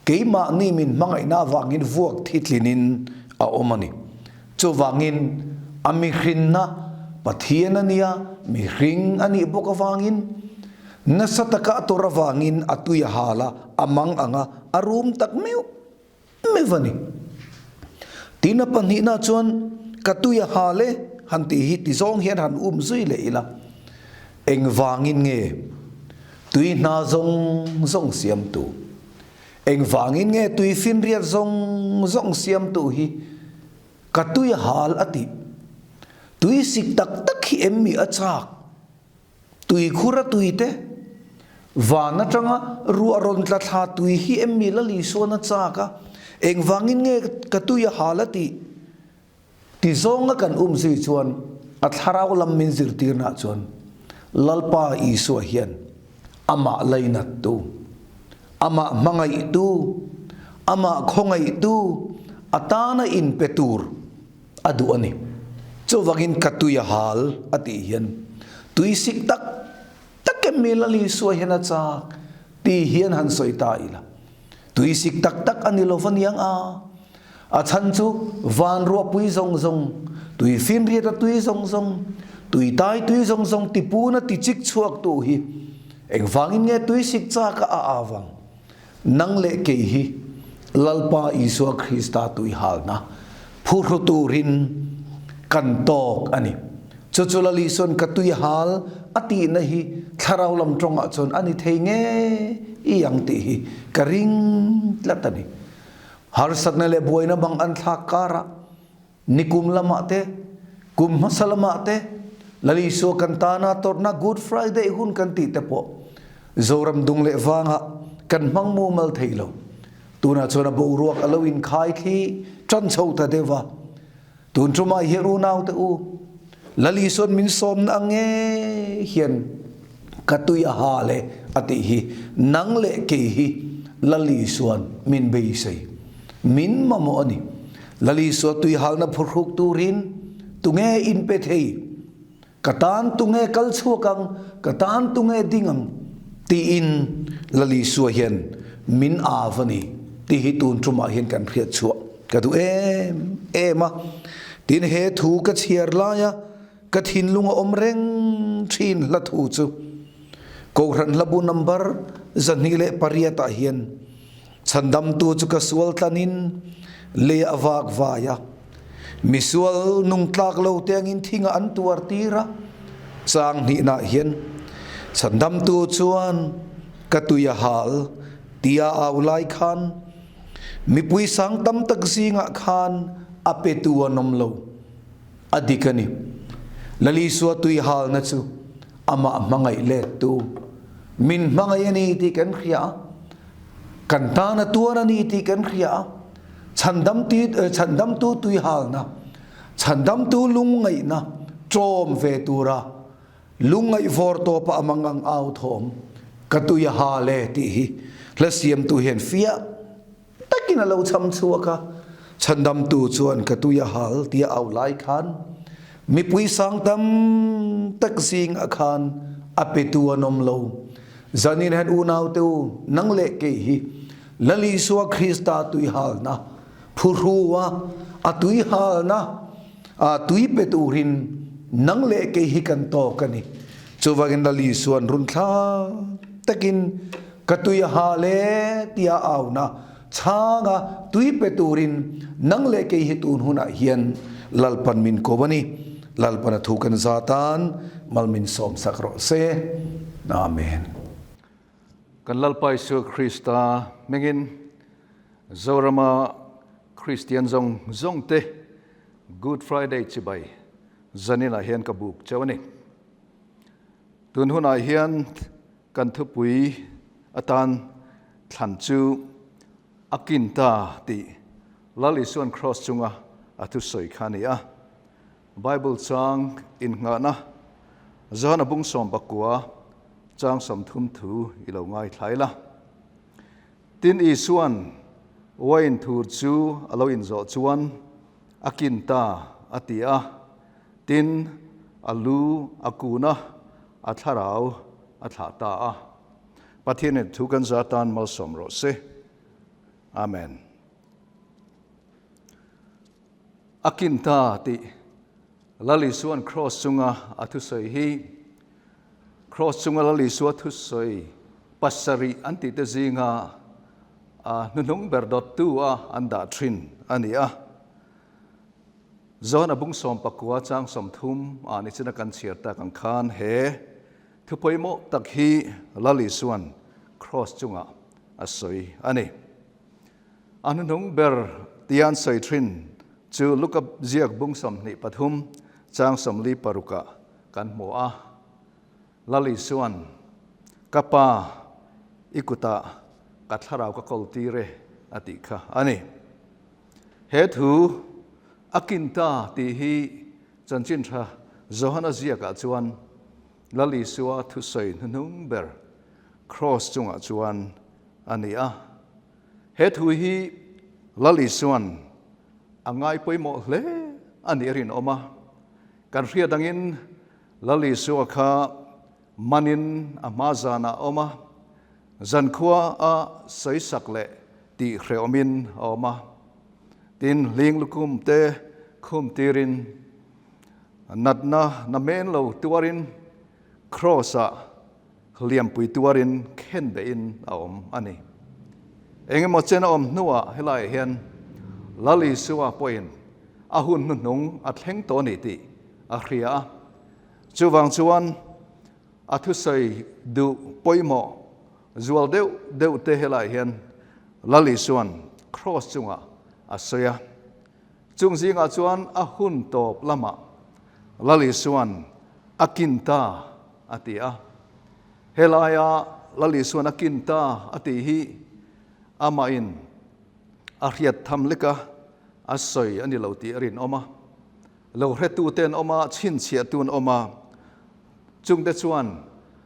keimahni min hmangaihna avangin vuak thitlinin a awm a ni. Chuvangin a mihrinna Pathian a nia, mihring a nih bawk avangin, nasa taka a tawrh avangin a tui a hal a, a mang ang a, a rum tak meuh meuh a ni. Tin a pahnihna chuan ka tui a hal e han tih hi ti zawng hian han um zui leh ila, engvangin nge tui hna zawng zawng siamtu, engvangin nge tui finriat zawng zawng siamtu hi ka tui a hal a tih? Tui sik tak tak hi em mi a chak? Tui khur a tui te, van atanga ruah rawn tla thla tui hi em mi Lal Isuan a chak a, engvangin nge ka tui a hal a tih? Ti zawnga kan um zui chuan a thlarau lam min zirtirnaah chuan Lalpa Isua hian amah lainattu, amah hmangaihtu, amah khawngaihtu a tana inpe tur a duh a ni. Chuvangin ka tui a hal a tih hian tui sik tak tak em mi Lal Isua hian a chak tih hian han sawi ta ila. Tui sik tak tak a ni lo va niang a. A chhan chu van ruahpui zawng zawng, tui finriat a tui zawng zawng, tui tai tui zawng zawng tipun a tichik chhuak tu hi engvangin nge tui sik chak a a avang? Nang leh kei hi Lalpa Isua Krista tuihalna phuhru turin kan tawk a ni. Chu chu Lal Isua'n ka tuihal a tihna hi thlarau lam tawngah chuan a ni thei nge i ang tih hi ka ring tlat a ni. Harsatna leh buaina bang an thlak karah Nikum lamah te, kum hmasa lamah te, Lal Isua kan tana tawrhna Good Friday hun kan tih te pawh Zoram dung leh vangah kan hmang mumal thei lo. Tunah chuan a boruak a lo inkhai thli tan chho ta deuh va. Tun tumah hian unaute u, Lal Isua'n min sawmna ang nge hian ka tui a hal e a tih hi nang leh kei hi Lal Isua'n min beisei. Min mamawh a ni. Lal Isua tuihalna phurhruk turin tunge inpe thei? Ka tan tunge kal chhuak ang? Ka tan tunge ding ang? Tiin Lal Isua hian min av a ni tih hi tun tumah hian kan hriat chhuah ka duh em em a. Tin, he thu ka chhiar laia ka thinlung a awm reng thin hla thu chu Kohhran hlabu number 208 ah hian Chhandamtu chu ka sual tlanin lei a vak vai a, misual nung tlak lo te angin thingah an tuar tir a. Chang hnihnaah hian Chhandamtu chuan ka tui a hal tia au lai khan mipui sang tam tak zingah khan a petu an awm lo. A dik a ni. Lal Isua tui halna chu amah hmangaih lettu, min hmangaih a ni tih kan hria a, kan tana tuar a ni tih kan hria a, chhandamtu tuihalna, chhandamtu lungngaihna ṭawm ve tura lungngaih vawr tawpa a mangang au thawm ka tui a hal e tih hi hla siamtu hian fiah Takin a lo cham chhuak a, Chhandamtu chuan ka tui a hal tia au lai khan mipui sang tam tak zingah khan a petu an awm lo. Zanin hian unaute u, nang leh kei hi Lal Isua Krista tuihalna phuhru a, a tuihalna a tui pe turin nang leh kei hi kan tawk a ni. Chuvangin Lal Isua'n runthlak takin Ka tui a hal e tia auna chhanga tui pe turin nang leh kei hi tun hunah hian Lalpan min ko a ni. Lalpan a thu kan za tan mal min sawm sak rawh se. Amen. Kan Lalpa Isua Krista hmingin Zorama Kristian zawng zawng te Good Friday chibai zaninah hian ka buk cheu a ni. Tun hunah hian Kan thupui atan thlan chu a kin ta tih Lal Isuan Kraws chunga a thusawi kha a ni a. Bible chang innghahna Johana bung 19 chang 30 thu i lo ngaithlai la. Tin Isuan uain thur chu a lo inzawh chuan a kin ta a ti a. Tin a lu a kun a, a thlarau a thlah ta a. Pathianin thu kan za tan malsawm rawh se. Amen. A kin ta tih. Lal Isua'n Kraws chunga a thusawi hi Kraws chunga Lal Isua thusawi pasarih an tihte zinga a hnuhnung ber dawttu a an dah thin a ni a. Johana bung 19 chang 30 ah nichina kan chhiar tak ang khan he thu pawimawh tak hi Lal Isua'n Kraws chungah a sawi a ni. A hnuhnung ber tia an sawi thin chu Luka ziak bung 23 chang 46 ah kan hmu a. Lal Isua'n, Ka Pa, i kutah ka thlarau ka kawl tir e, a tih kha a ni. He thu a kin ta tih hi chanchin tha Johana ziakah chuan Lal Isua thusawi hnuhnung ber Kraws chungah chuan a ni a. He thu hi Lal Isua'n a ngai pawimawh hle a nih a rinawm a. Kan hriat angin Lal Isua kha manin a hma zanah a awm a, zankhua a sawisak leh tih hrehawmin a awm a. Tin, hling lukhum te khum tirin, natna na men lo tuarin, Kraws-ah hliampui tuarin khen behin a awm a ni. Engemaw chen a awm hnuah helaiah hian Lal Isua pawhin a hun hnuhnung a thleng tawh a ni tih a hria a. Chuvang chuan a thusawi duh pawimawh zual deuh deuh te helaiah hian Lal Isua'n Kraws chungah a sawi a. Chung zingah chuan a hun tawp lamah Lal Isua'n a kin ta a ti a. Helaia Lal Isua'n a kin ta a tih hi amahin a hriat tham lek a, a sawi a ni lo tih a rinawm a. Lo hretute an awm a, chhinchhiahtu an awm a, chungte chuan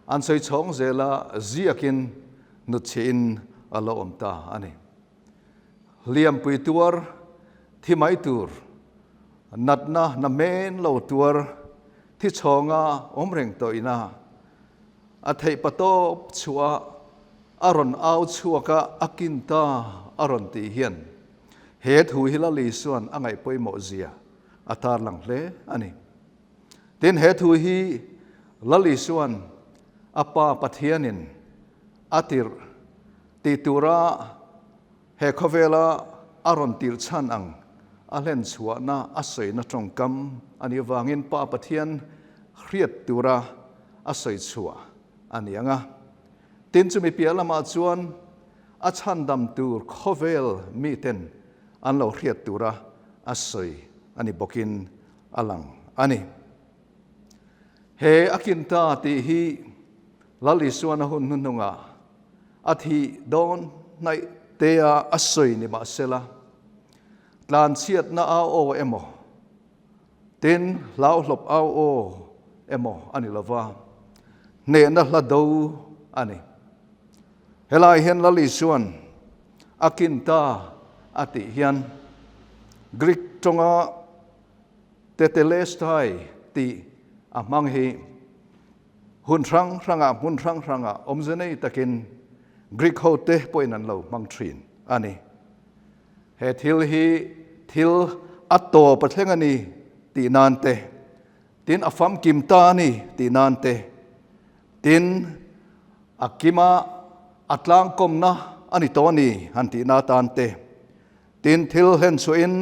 an sawi chhawng zel a, ziakin hnutchhiahin a lo awm ta a ni. Hliampui tuar, thi mai tur, natna na men lo tuar, thi chhawnga awm reng tawh ina a theih pa tawp chhuah a rawn au chhuak a, a kin ta a rawn tih hian he thu hi Lal Isua'n a ngaih pawimawh zia a tarlang hle a ni. Tin, he thu hi Lal Isua'n a Pa Pathianin a tirh Tih tura he khawvela a rawn tirh chhan ang a hlen chhuahna a sawina tawngkam a nih avangin Pa Pathian hriat tura a sawi chhuah a ni ang a. Tin, chumi piah lamah chuan a chhandam tur khawvel miten an lo hriat tura a sawi a ni bawkin a lang a ni. He a kin ta tih hi Lal Isuan a hun hnuhnungah a thih dawn hnaih tea a sawi ni mahsela, tlanchhiatna au aw emaw, tin hlauhlawp au aw emaw a ni lova, hnehna hla do a ni. Helai hian Lal Isuan a kin ta a tih hian Greek tawnga Tetelestai tih a hmang hi Hun hrang hrangah hmun hrang hrangah awmze nei takin Greek hote pawhin an lo hmang thin a ni. He thil hi thil a tawp a thleng a ni tih nan te, tin a famkim ta a ni tih nan te, tin a kima a tlangkawmna a ni tawh a ni han tihna atan te, tin thil hlenchhuahin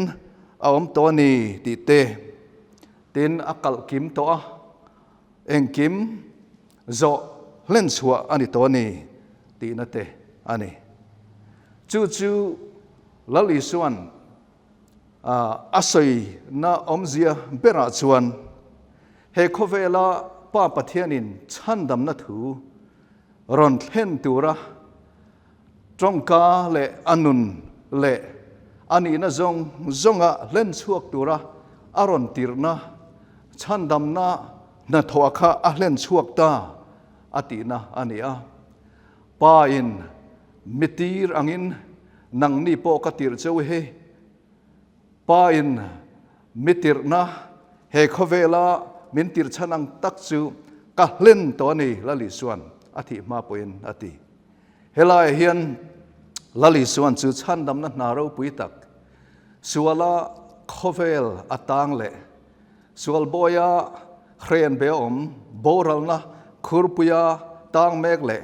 a awm tawh a ni tih te, tin a kalh kim tawh a. Engkim zawh hlen chhuah a ni tawh a ni tihna te a ni. Chu chu Lal Isua'n a sawina awmzia berah chuan he khawvela Pa Pathianin chhandamna thu rawn thlen tura tawngka leh a nun leh a nihna zawng zawnga hlen chhuak tura a rawn tirhna chhandamna hnathawh kha a hlen chhuak ta a tihna a ni a. Pa in mi tir angin nangni pawh ka tirh cheu hi. Pa in mi tirhna he khawvela min tirh chhan ang tak chu ka hlen tawh a ni, Lal Isua'n a thih hma pawhin a ti. Helaiah hian Lal Isua'n chu chhandamna hna ropui tak, suala khawvel a tang leh. Sual bawia hren be awm, boralna khurpuia tang mek leh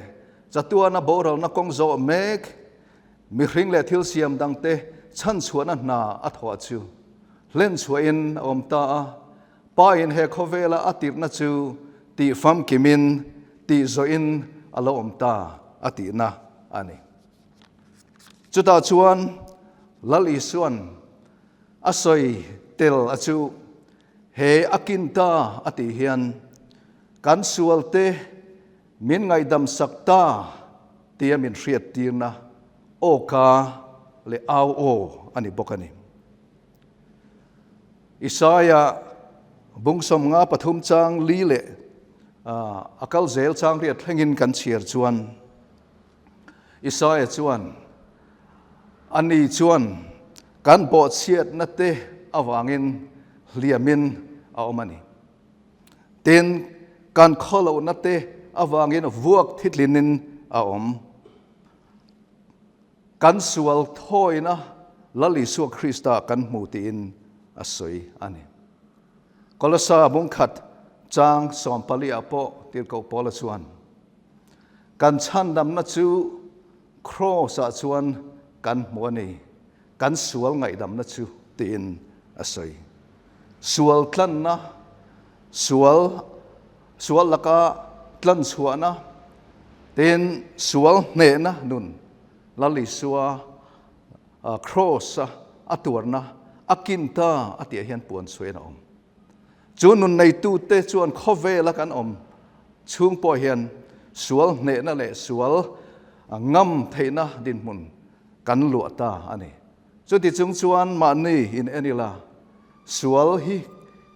chatuana boralna kawng zawh mek mihring leh thil siam dangte chhanchhuahna hna a thawh chu hlen chhuahin a awm ta a. Pa in he khawvela a tirhna chu tih famkimin tih zawhin a lo awm ta a tihna a ni. Chutah chuan Lal Isuan a sawi tel a chu he a kin ta a tih hian kan sualte min ngaihdam sak ta tia min hriattirna awka leh au aw a ni bawk a ni. Isaiah bung 53 chang li leh a kal zel chang riat thlengin kan chhiar chuan Isaiah chuan ani chuan kan bawhchhiatna te avangin hliamin a awm a ni. Tin, kan khawlohna te avangin vuak thitlinin a awm. Kan sual thawina Lal Isua Krista kan hmu tiin a sawi a ni. Kolosa bungkhat chang 14 ah pawh Tirhkoh Paula chuan, Kan chhandamna chu Kraws-ah chuan kan hmu a ni, kan sual ngaihdamna chu tiin a sawi. Sual tlanna, sual sual laka tlanchhuahna, tin sual hnehna nun Lal Isua Kraws-a a tuarna a kin ta a tih ah hian puan chhuahin a awm. Chu nun neitute chuan khawvela kan awm chhung pawh hian sual hnehna leh sual ngam theihna dinhmun kan luah ta a ni. Chuti chung chuan mahni in en ila, sual hi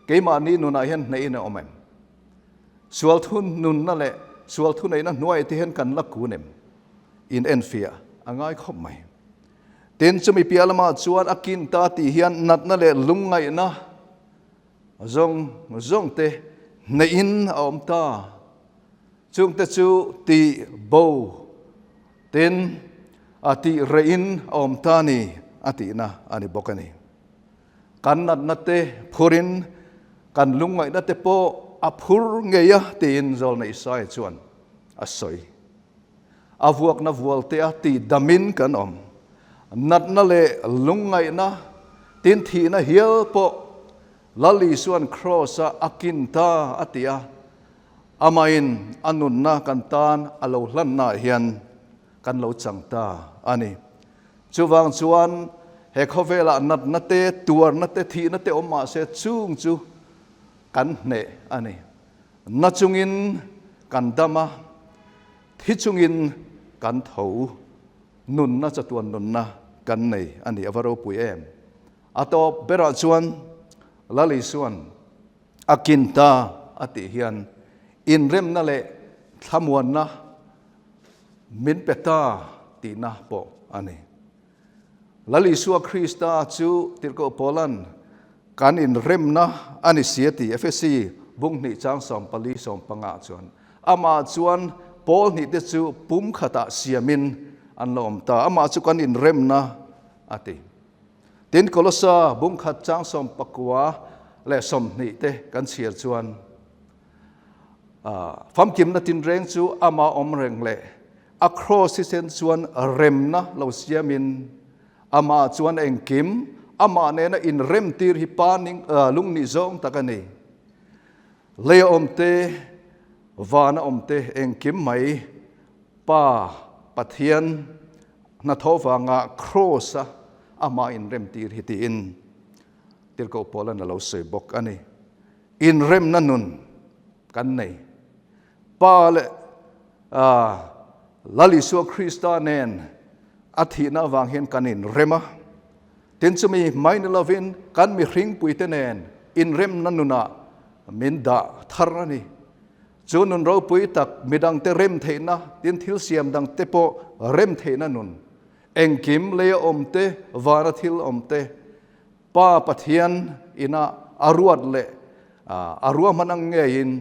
keimahni nunah hian hnehin a awm em? Sual thu nunna leh sual thuneihna hnuaiah te hian kan la kun em? In enfiah a ngai khawp mai. Tin, chumi piah lamah chuan a kin ta tih hian natna leh lungngaihna zawng zawng te hnehin a awm ta. Chungte chu tih bo tin a tih rehin a awm ta ni a tihna a ni bawk a ni. Kan natna te phurin kan lungngaihna te pawh a phur ngei a tiin Zawlna Isaiah chuan a sawi. A vuakna vualte a tih damin kan awm. Natna leh lungngaihna, tin thihna hial pawh Lal Isuan Kraws-a a kin ta a ti a, amahin a nunna kan tan a lo hlannaah hian kan lo chang ta a ni. Chuvang chuan he khawvelah natna te, tuarna te, thihna te awm mah se chung chu kan hneh a ni. Na chungin kan dam a, thi chungin kan tho. Nunna chatuan nunna kan nei a ni, a va ropui em. A tawp berah chuan Lal Isuan a kin ta a tih hian inremna leh thlamuanna min pe ta tihna pawh a ni. Lal Isua Krista chu Tirhkoh Paula'n kan inremna a ni si a ti, Efesi bung hnih chang 14 15 chuan. Amah chuan pawl hnihte chu pum khatah siamin an la awm ta, amah chu kan inremna a ti. Tin, Kolosa bung khat chang 19 leh 20 te kan chhiar chuan, Famkimna tinreng chu ama awm reng leh A kraws thisen chuan remna lo siamin amah chuan engkim amah nena inremtir hi pa ning lungnih zawng tak a ni. Lei a awm te, van a awm te engkim mai Pa Pathian hnathawh vanga kraws a amah inremtir hi tiin Tirhkoh Paula'n a lo sawi bawk a ni. Inremna nun kan nei. Pa leh Lal Isua Krista nen a thihna avang hian kan inrem a. Tin, chumi mai ni lovin kan mihringpuite nen inremna nunah min dah thar a ni. Chu nun ropui tak midangte rem theihna, tin thil siam dangte pawh rem theihna nun, engkim leia awmte, vana thil awmte, Pa Pathian ina a ruat leh a ruahman ang ngeiin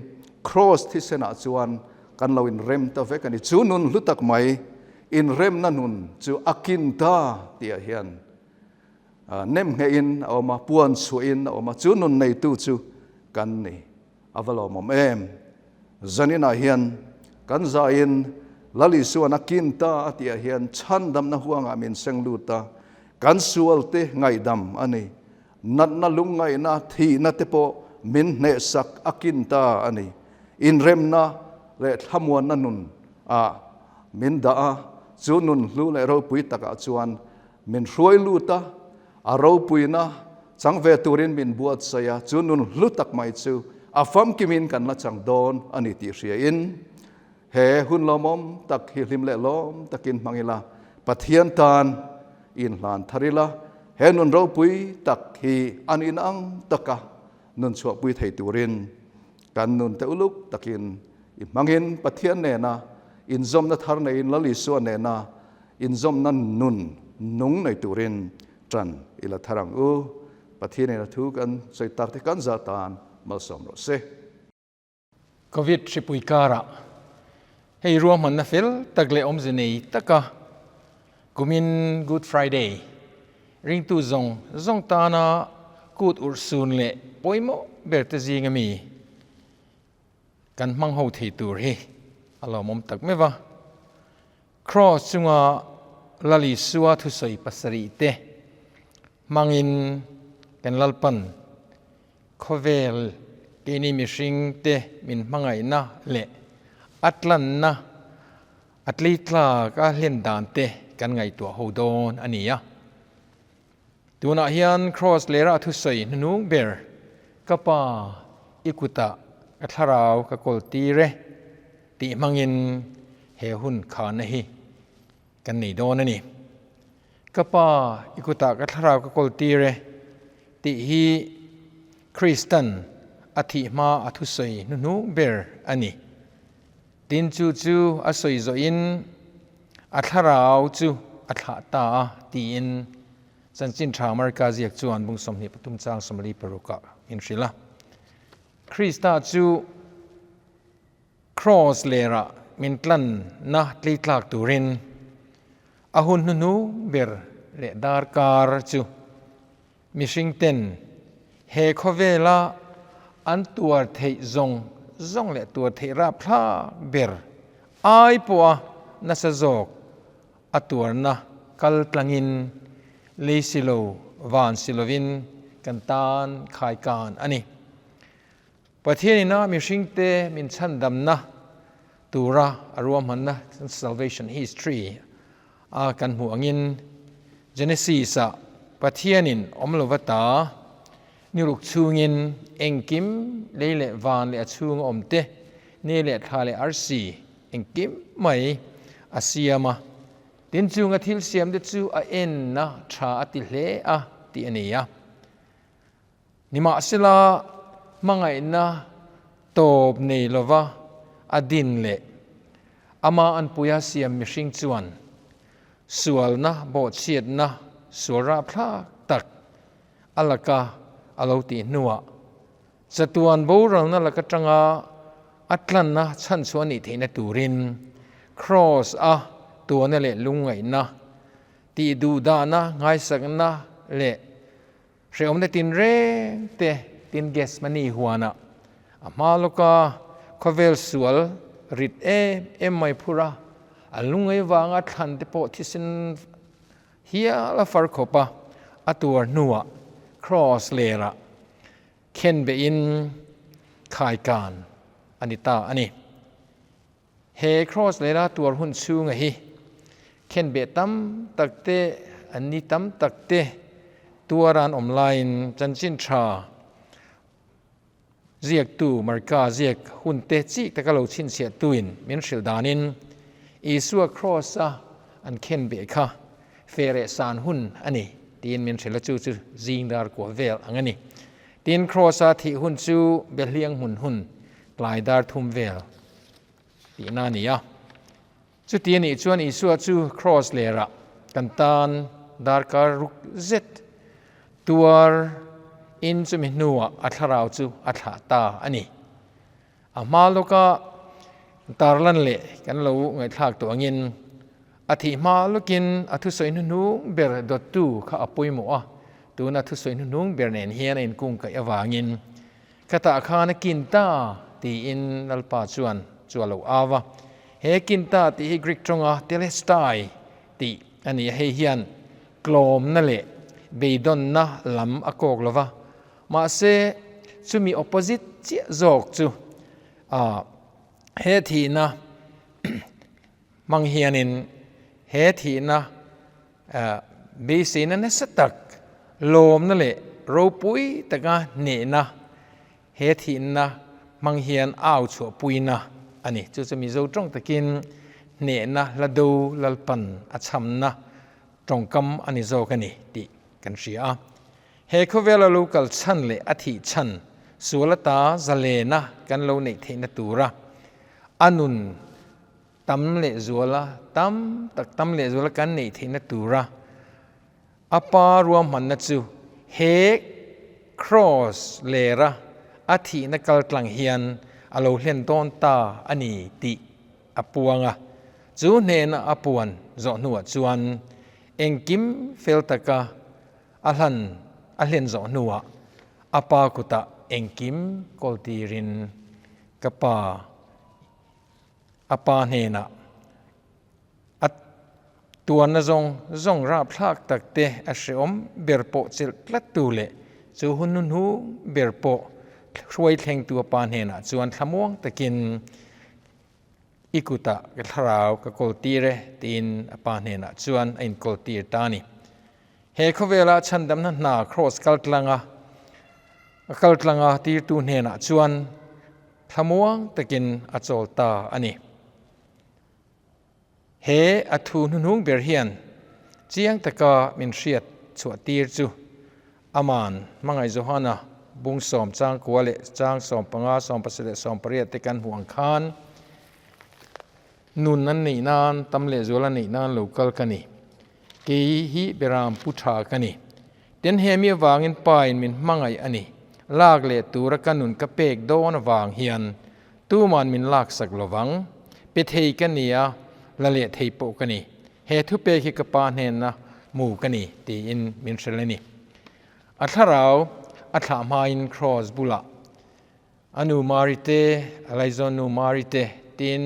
Kraws thisenah chuan kan lo inrem ta vek a ni. Chu nun hlu tak mai, inremna nun chu a kin ta tihah hian nem nghehin a awm a, puan chhuahin a awm a. Chu nun neitu chu kan ni. A va lawmawm em? Zaninah hian kan zaiin Lal Isuan a kin ta a tihah hian chhandamna huangah min seng lut a, kan sualte ngaihdam a ni. Natna lungngaihna thihna te pawh min hnehsak a kin ta a ni. Inremna leh thlamuanna nun ah min dah a, chu nun hlu leh ropui takah chuan min hruai lut a, a ropuina chang ve turin min buatsaih a, chu nun hlu tak mai chu a famkimin kan la chang dawn a ni tih hriain he hun lawmawm tak hi hlim leh lawm takin hmang ila, Pathian tan inhlan thar ila, he nun ropui tak hi an inang taka nun chhuahpui thei turin kan nun te uluk takin i hmangin Pathian nena inzawmna thar neiin Lal Isua nena inzawmna nun nung nei turin ṭan i la thar ang u. Pathianin a thu kan sawi tak te kan za tan malsawm rawh se. Covid hripui karah hei ruahmanna fel tak leh awmze nei taka kumin Good Friday ringtu zawng zawng tana kut urhsun leh pawimawh ber te zinga mi kan hmang ho thei tur hi a lawmawm tak meuh va. Kraws chunga Lal Isua thusawi pasarih te hmangin kan Lalpan khawvel keini mihring te min hmangaihna leh a tlanna a tleitlak a hlen dan te kan ngaihtuah ho dawn a ni a. Tunah hian Kraws lera thusawi hnunung ber ka pa i kutah ka thlarau ka kawl tir e tih hmangin he hun khana hi kan nei dawn a ni. Ka pa i kutah ka thlarau ka kawl tir e tih hi Kristan a thih hma a thusawi hnuhnung ber a ni. Tin chu chu a sawi zawhin a thlarau chu a thlah ta a tiin Chanchin Tha Marka ziak chuan bung 23 chang 46 ah min hrilh a. Krista chu Kraws lerah min tlanna tleitlak turin a hun hnuhnu ber leh darkar chu Mihring ten he khawvela an tuar theih zawng zawng leh tuar theih rapthlak ber ai pawha nasa zawk a tuarna kal tlangin lei si lo van si lovin kan tan khaikan a ni. Pathianina mihringte min chhandamna tura a ruahmanna salvation history a kan hmuh angin Genesis-ah Pathianin awm lova ta ni ruk chhungin engkim lei leh van leh a chhunga awm te, ni leh thla leh arsi engkim mai a siam a. Tin chunga thil siam te chu a enna tha a ti hle a tih a ni a. Nimahsela, hmangaihna tawp nei lova a din leh ama anpuia siam mihring chuan sualna bawhchhiatna sual rapthlak tak a laka a lo tih hnuah chatuan boralna laka tanga a tlanna chhanchhuah nih theihna turin Kraws a tuana leh lungngaihna tih duhdahna ngaisakna leh Hrehawmna tin reng te tin Gethsemane huanah a hma lawka khawvel sual rit em em mai phur a, an lungngai vanga thlan te pawh thisen hial a far khawp a, a tuar hnuah Kraws lerah khen behin khaikan a ni ta a ni. He Kraws lera tuar hun chhunga hi khenbeh tam tak te, an ni tam tak te tuar an awm laiin chanchin tha ziaktu Marka ziak hun te chi taka lo chhinchhiah tuin min hrilh danin Isua Kraws a an khenbeh kha fereh san hun a ni tiin min hrilh a, chu chu zing dar kuah vel ang a ni. Tin, Kraws a thih hun chu Behliang hmun hun tlai dar thum vel tihna a ni a. Chuti a nih chuan Isua chu Kraws lerah kan tan darkar ruk zet tuar in chumi hnuah a thlarau chu a thlah ta a ni. A hma lawka tarlan leh kan lo ngaihthlak tawh angin a thih hma lawkin a thusawi hnuhnung ber dawttu kha a pawimawh a, tuna thusawi hnuhnung ber nen hian a inkungkaih avangin. Khatah khan a kin ta tiin Lalpa chuan chu a lo au a. He kin ta tih hi Greek tawnga telestai tih a ni a, hei hian tlawmna leh beidawnna lam a kawk lo va, mahse chumi opposite chiah zawk chu he thihna hmang hianin he thihna Beiseina nasa tak, lawmna leh ropui taka hnehna he thihna hmang hian au chhuahpuina a ni. Chu chu Mizo tawng takin hnehna hla do Lalpan a chhamna tawngkam a ni zawk a ni tih kan hria a. He khawvela lo kal chhan leh a thih chhan sual ata zalena kan lo neih theihna tura a nun Tam leh zuala, tam tak tam leh zuala kan neih theihna tura a pa ruahmanna chu he Kraws lera a thihna kal tlang hian a lo hlen dawn ta a ni tih a puang a. Chu hnena a puan zawh hnuah chuan engkim fel taka a hlan a hlen zawh hnuah a pa kutah engkim kawltirin ka pa A pa hnenah a tuanna zawng zawng rapthlak tak te a hreawm ber pawh chelh tlat tu leh chu hun hnuhnung ber pawh hruai thlengtu a pa hnenah chuan thlamuang takin i kutah ka thlarau ka kawl tir e tiin a pa hnenah chuan a inkawl tir ta a ni. He khawvela chhandamna hna kraws kaltlanga a kaltlanga tirtu hnenah chuan Thlamuang takin a chawl ta a ni. He a thu hnuhnung ber hian chiang taka min hriat chhuah tir chu Aman hmangaih Johana bung sawm chang kua leh chang 15, 17 leh 18 te kan hmuh ang khan nun an neih nan, tam lehzual an neih nan lo kal ka ni. Kei hi Beram pu tha ka ni. Tin he mi avangin Pa in min hmangaih a ni. Lak leh tura ka nun ka pek dawn avang hian tuman min laksak lovang. Pe thei ka ni a, la leh thei pawh ka ni. He thupek hi ka Pa hnenna mu ka ni tiin min hrilh a ni. A thlarau a thlah hmain Kraws bulah a nu Mari te, a laizawn nu Mari te, tin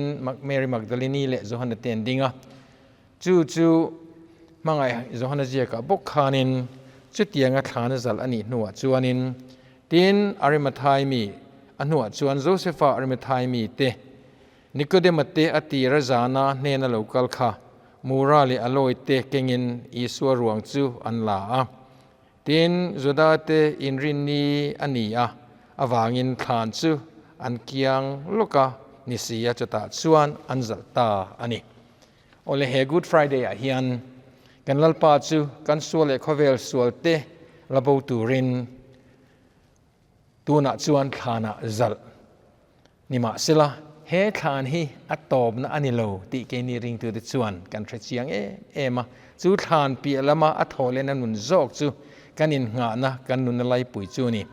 Mary Magdalene leh Johana te an ding a. Chu chu hmangaih Johana ziakah bawk khanin chutianga thlana zalh a nih hnuah chuanin tin Arimathai mi a hnuah chuan Josefa Arimathai mi te Nikodema te a tira zana hnena lo kal kha Mura leh Aloi te kengin Isua ruang chu an la a. Tin, Juda te inrinni a ni a, avangin thlan chu an kiang lawk a ni si a, chutah chuan an zalh ta a ni. Awle he Good Friday ah hian kan Lalpa chu kan sual leh khawvel sual te la bo turin tunah chuan thlanah zalh Nimahsela, he thlan hi a tawpna a ni lo tih keini ringtute chuan kan hre chiang em em a. Chu thlan piah lama a thaw lehna nun zawk chu kan innghahna, kan nunna laipui chu a ni.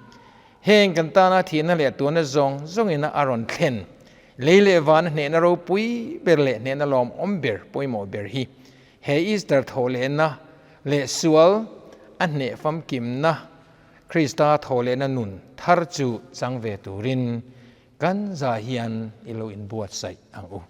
Heng kan tana thihna leh tuanna zawng zawngina a rawn thlen, lei leh vana hnehna ropui ber leh hnehna lawmawm ber pawimawh ber hi he Easter thaw lehna leh sual a hneh famkimna Krista thawhlehna nun thar chu chang ve turin kan za hian i lo inbuatsaih ang u.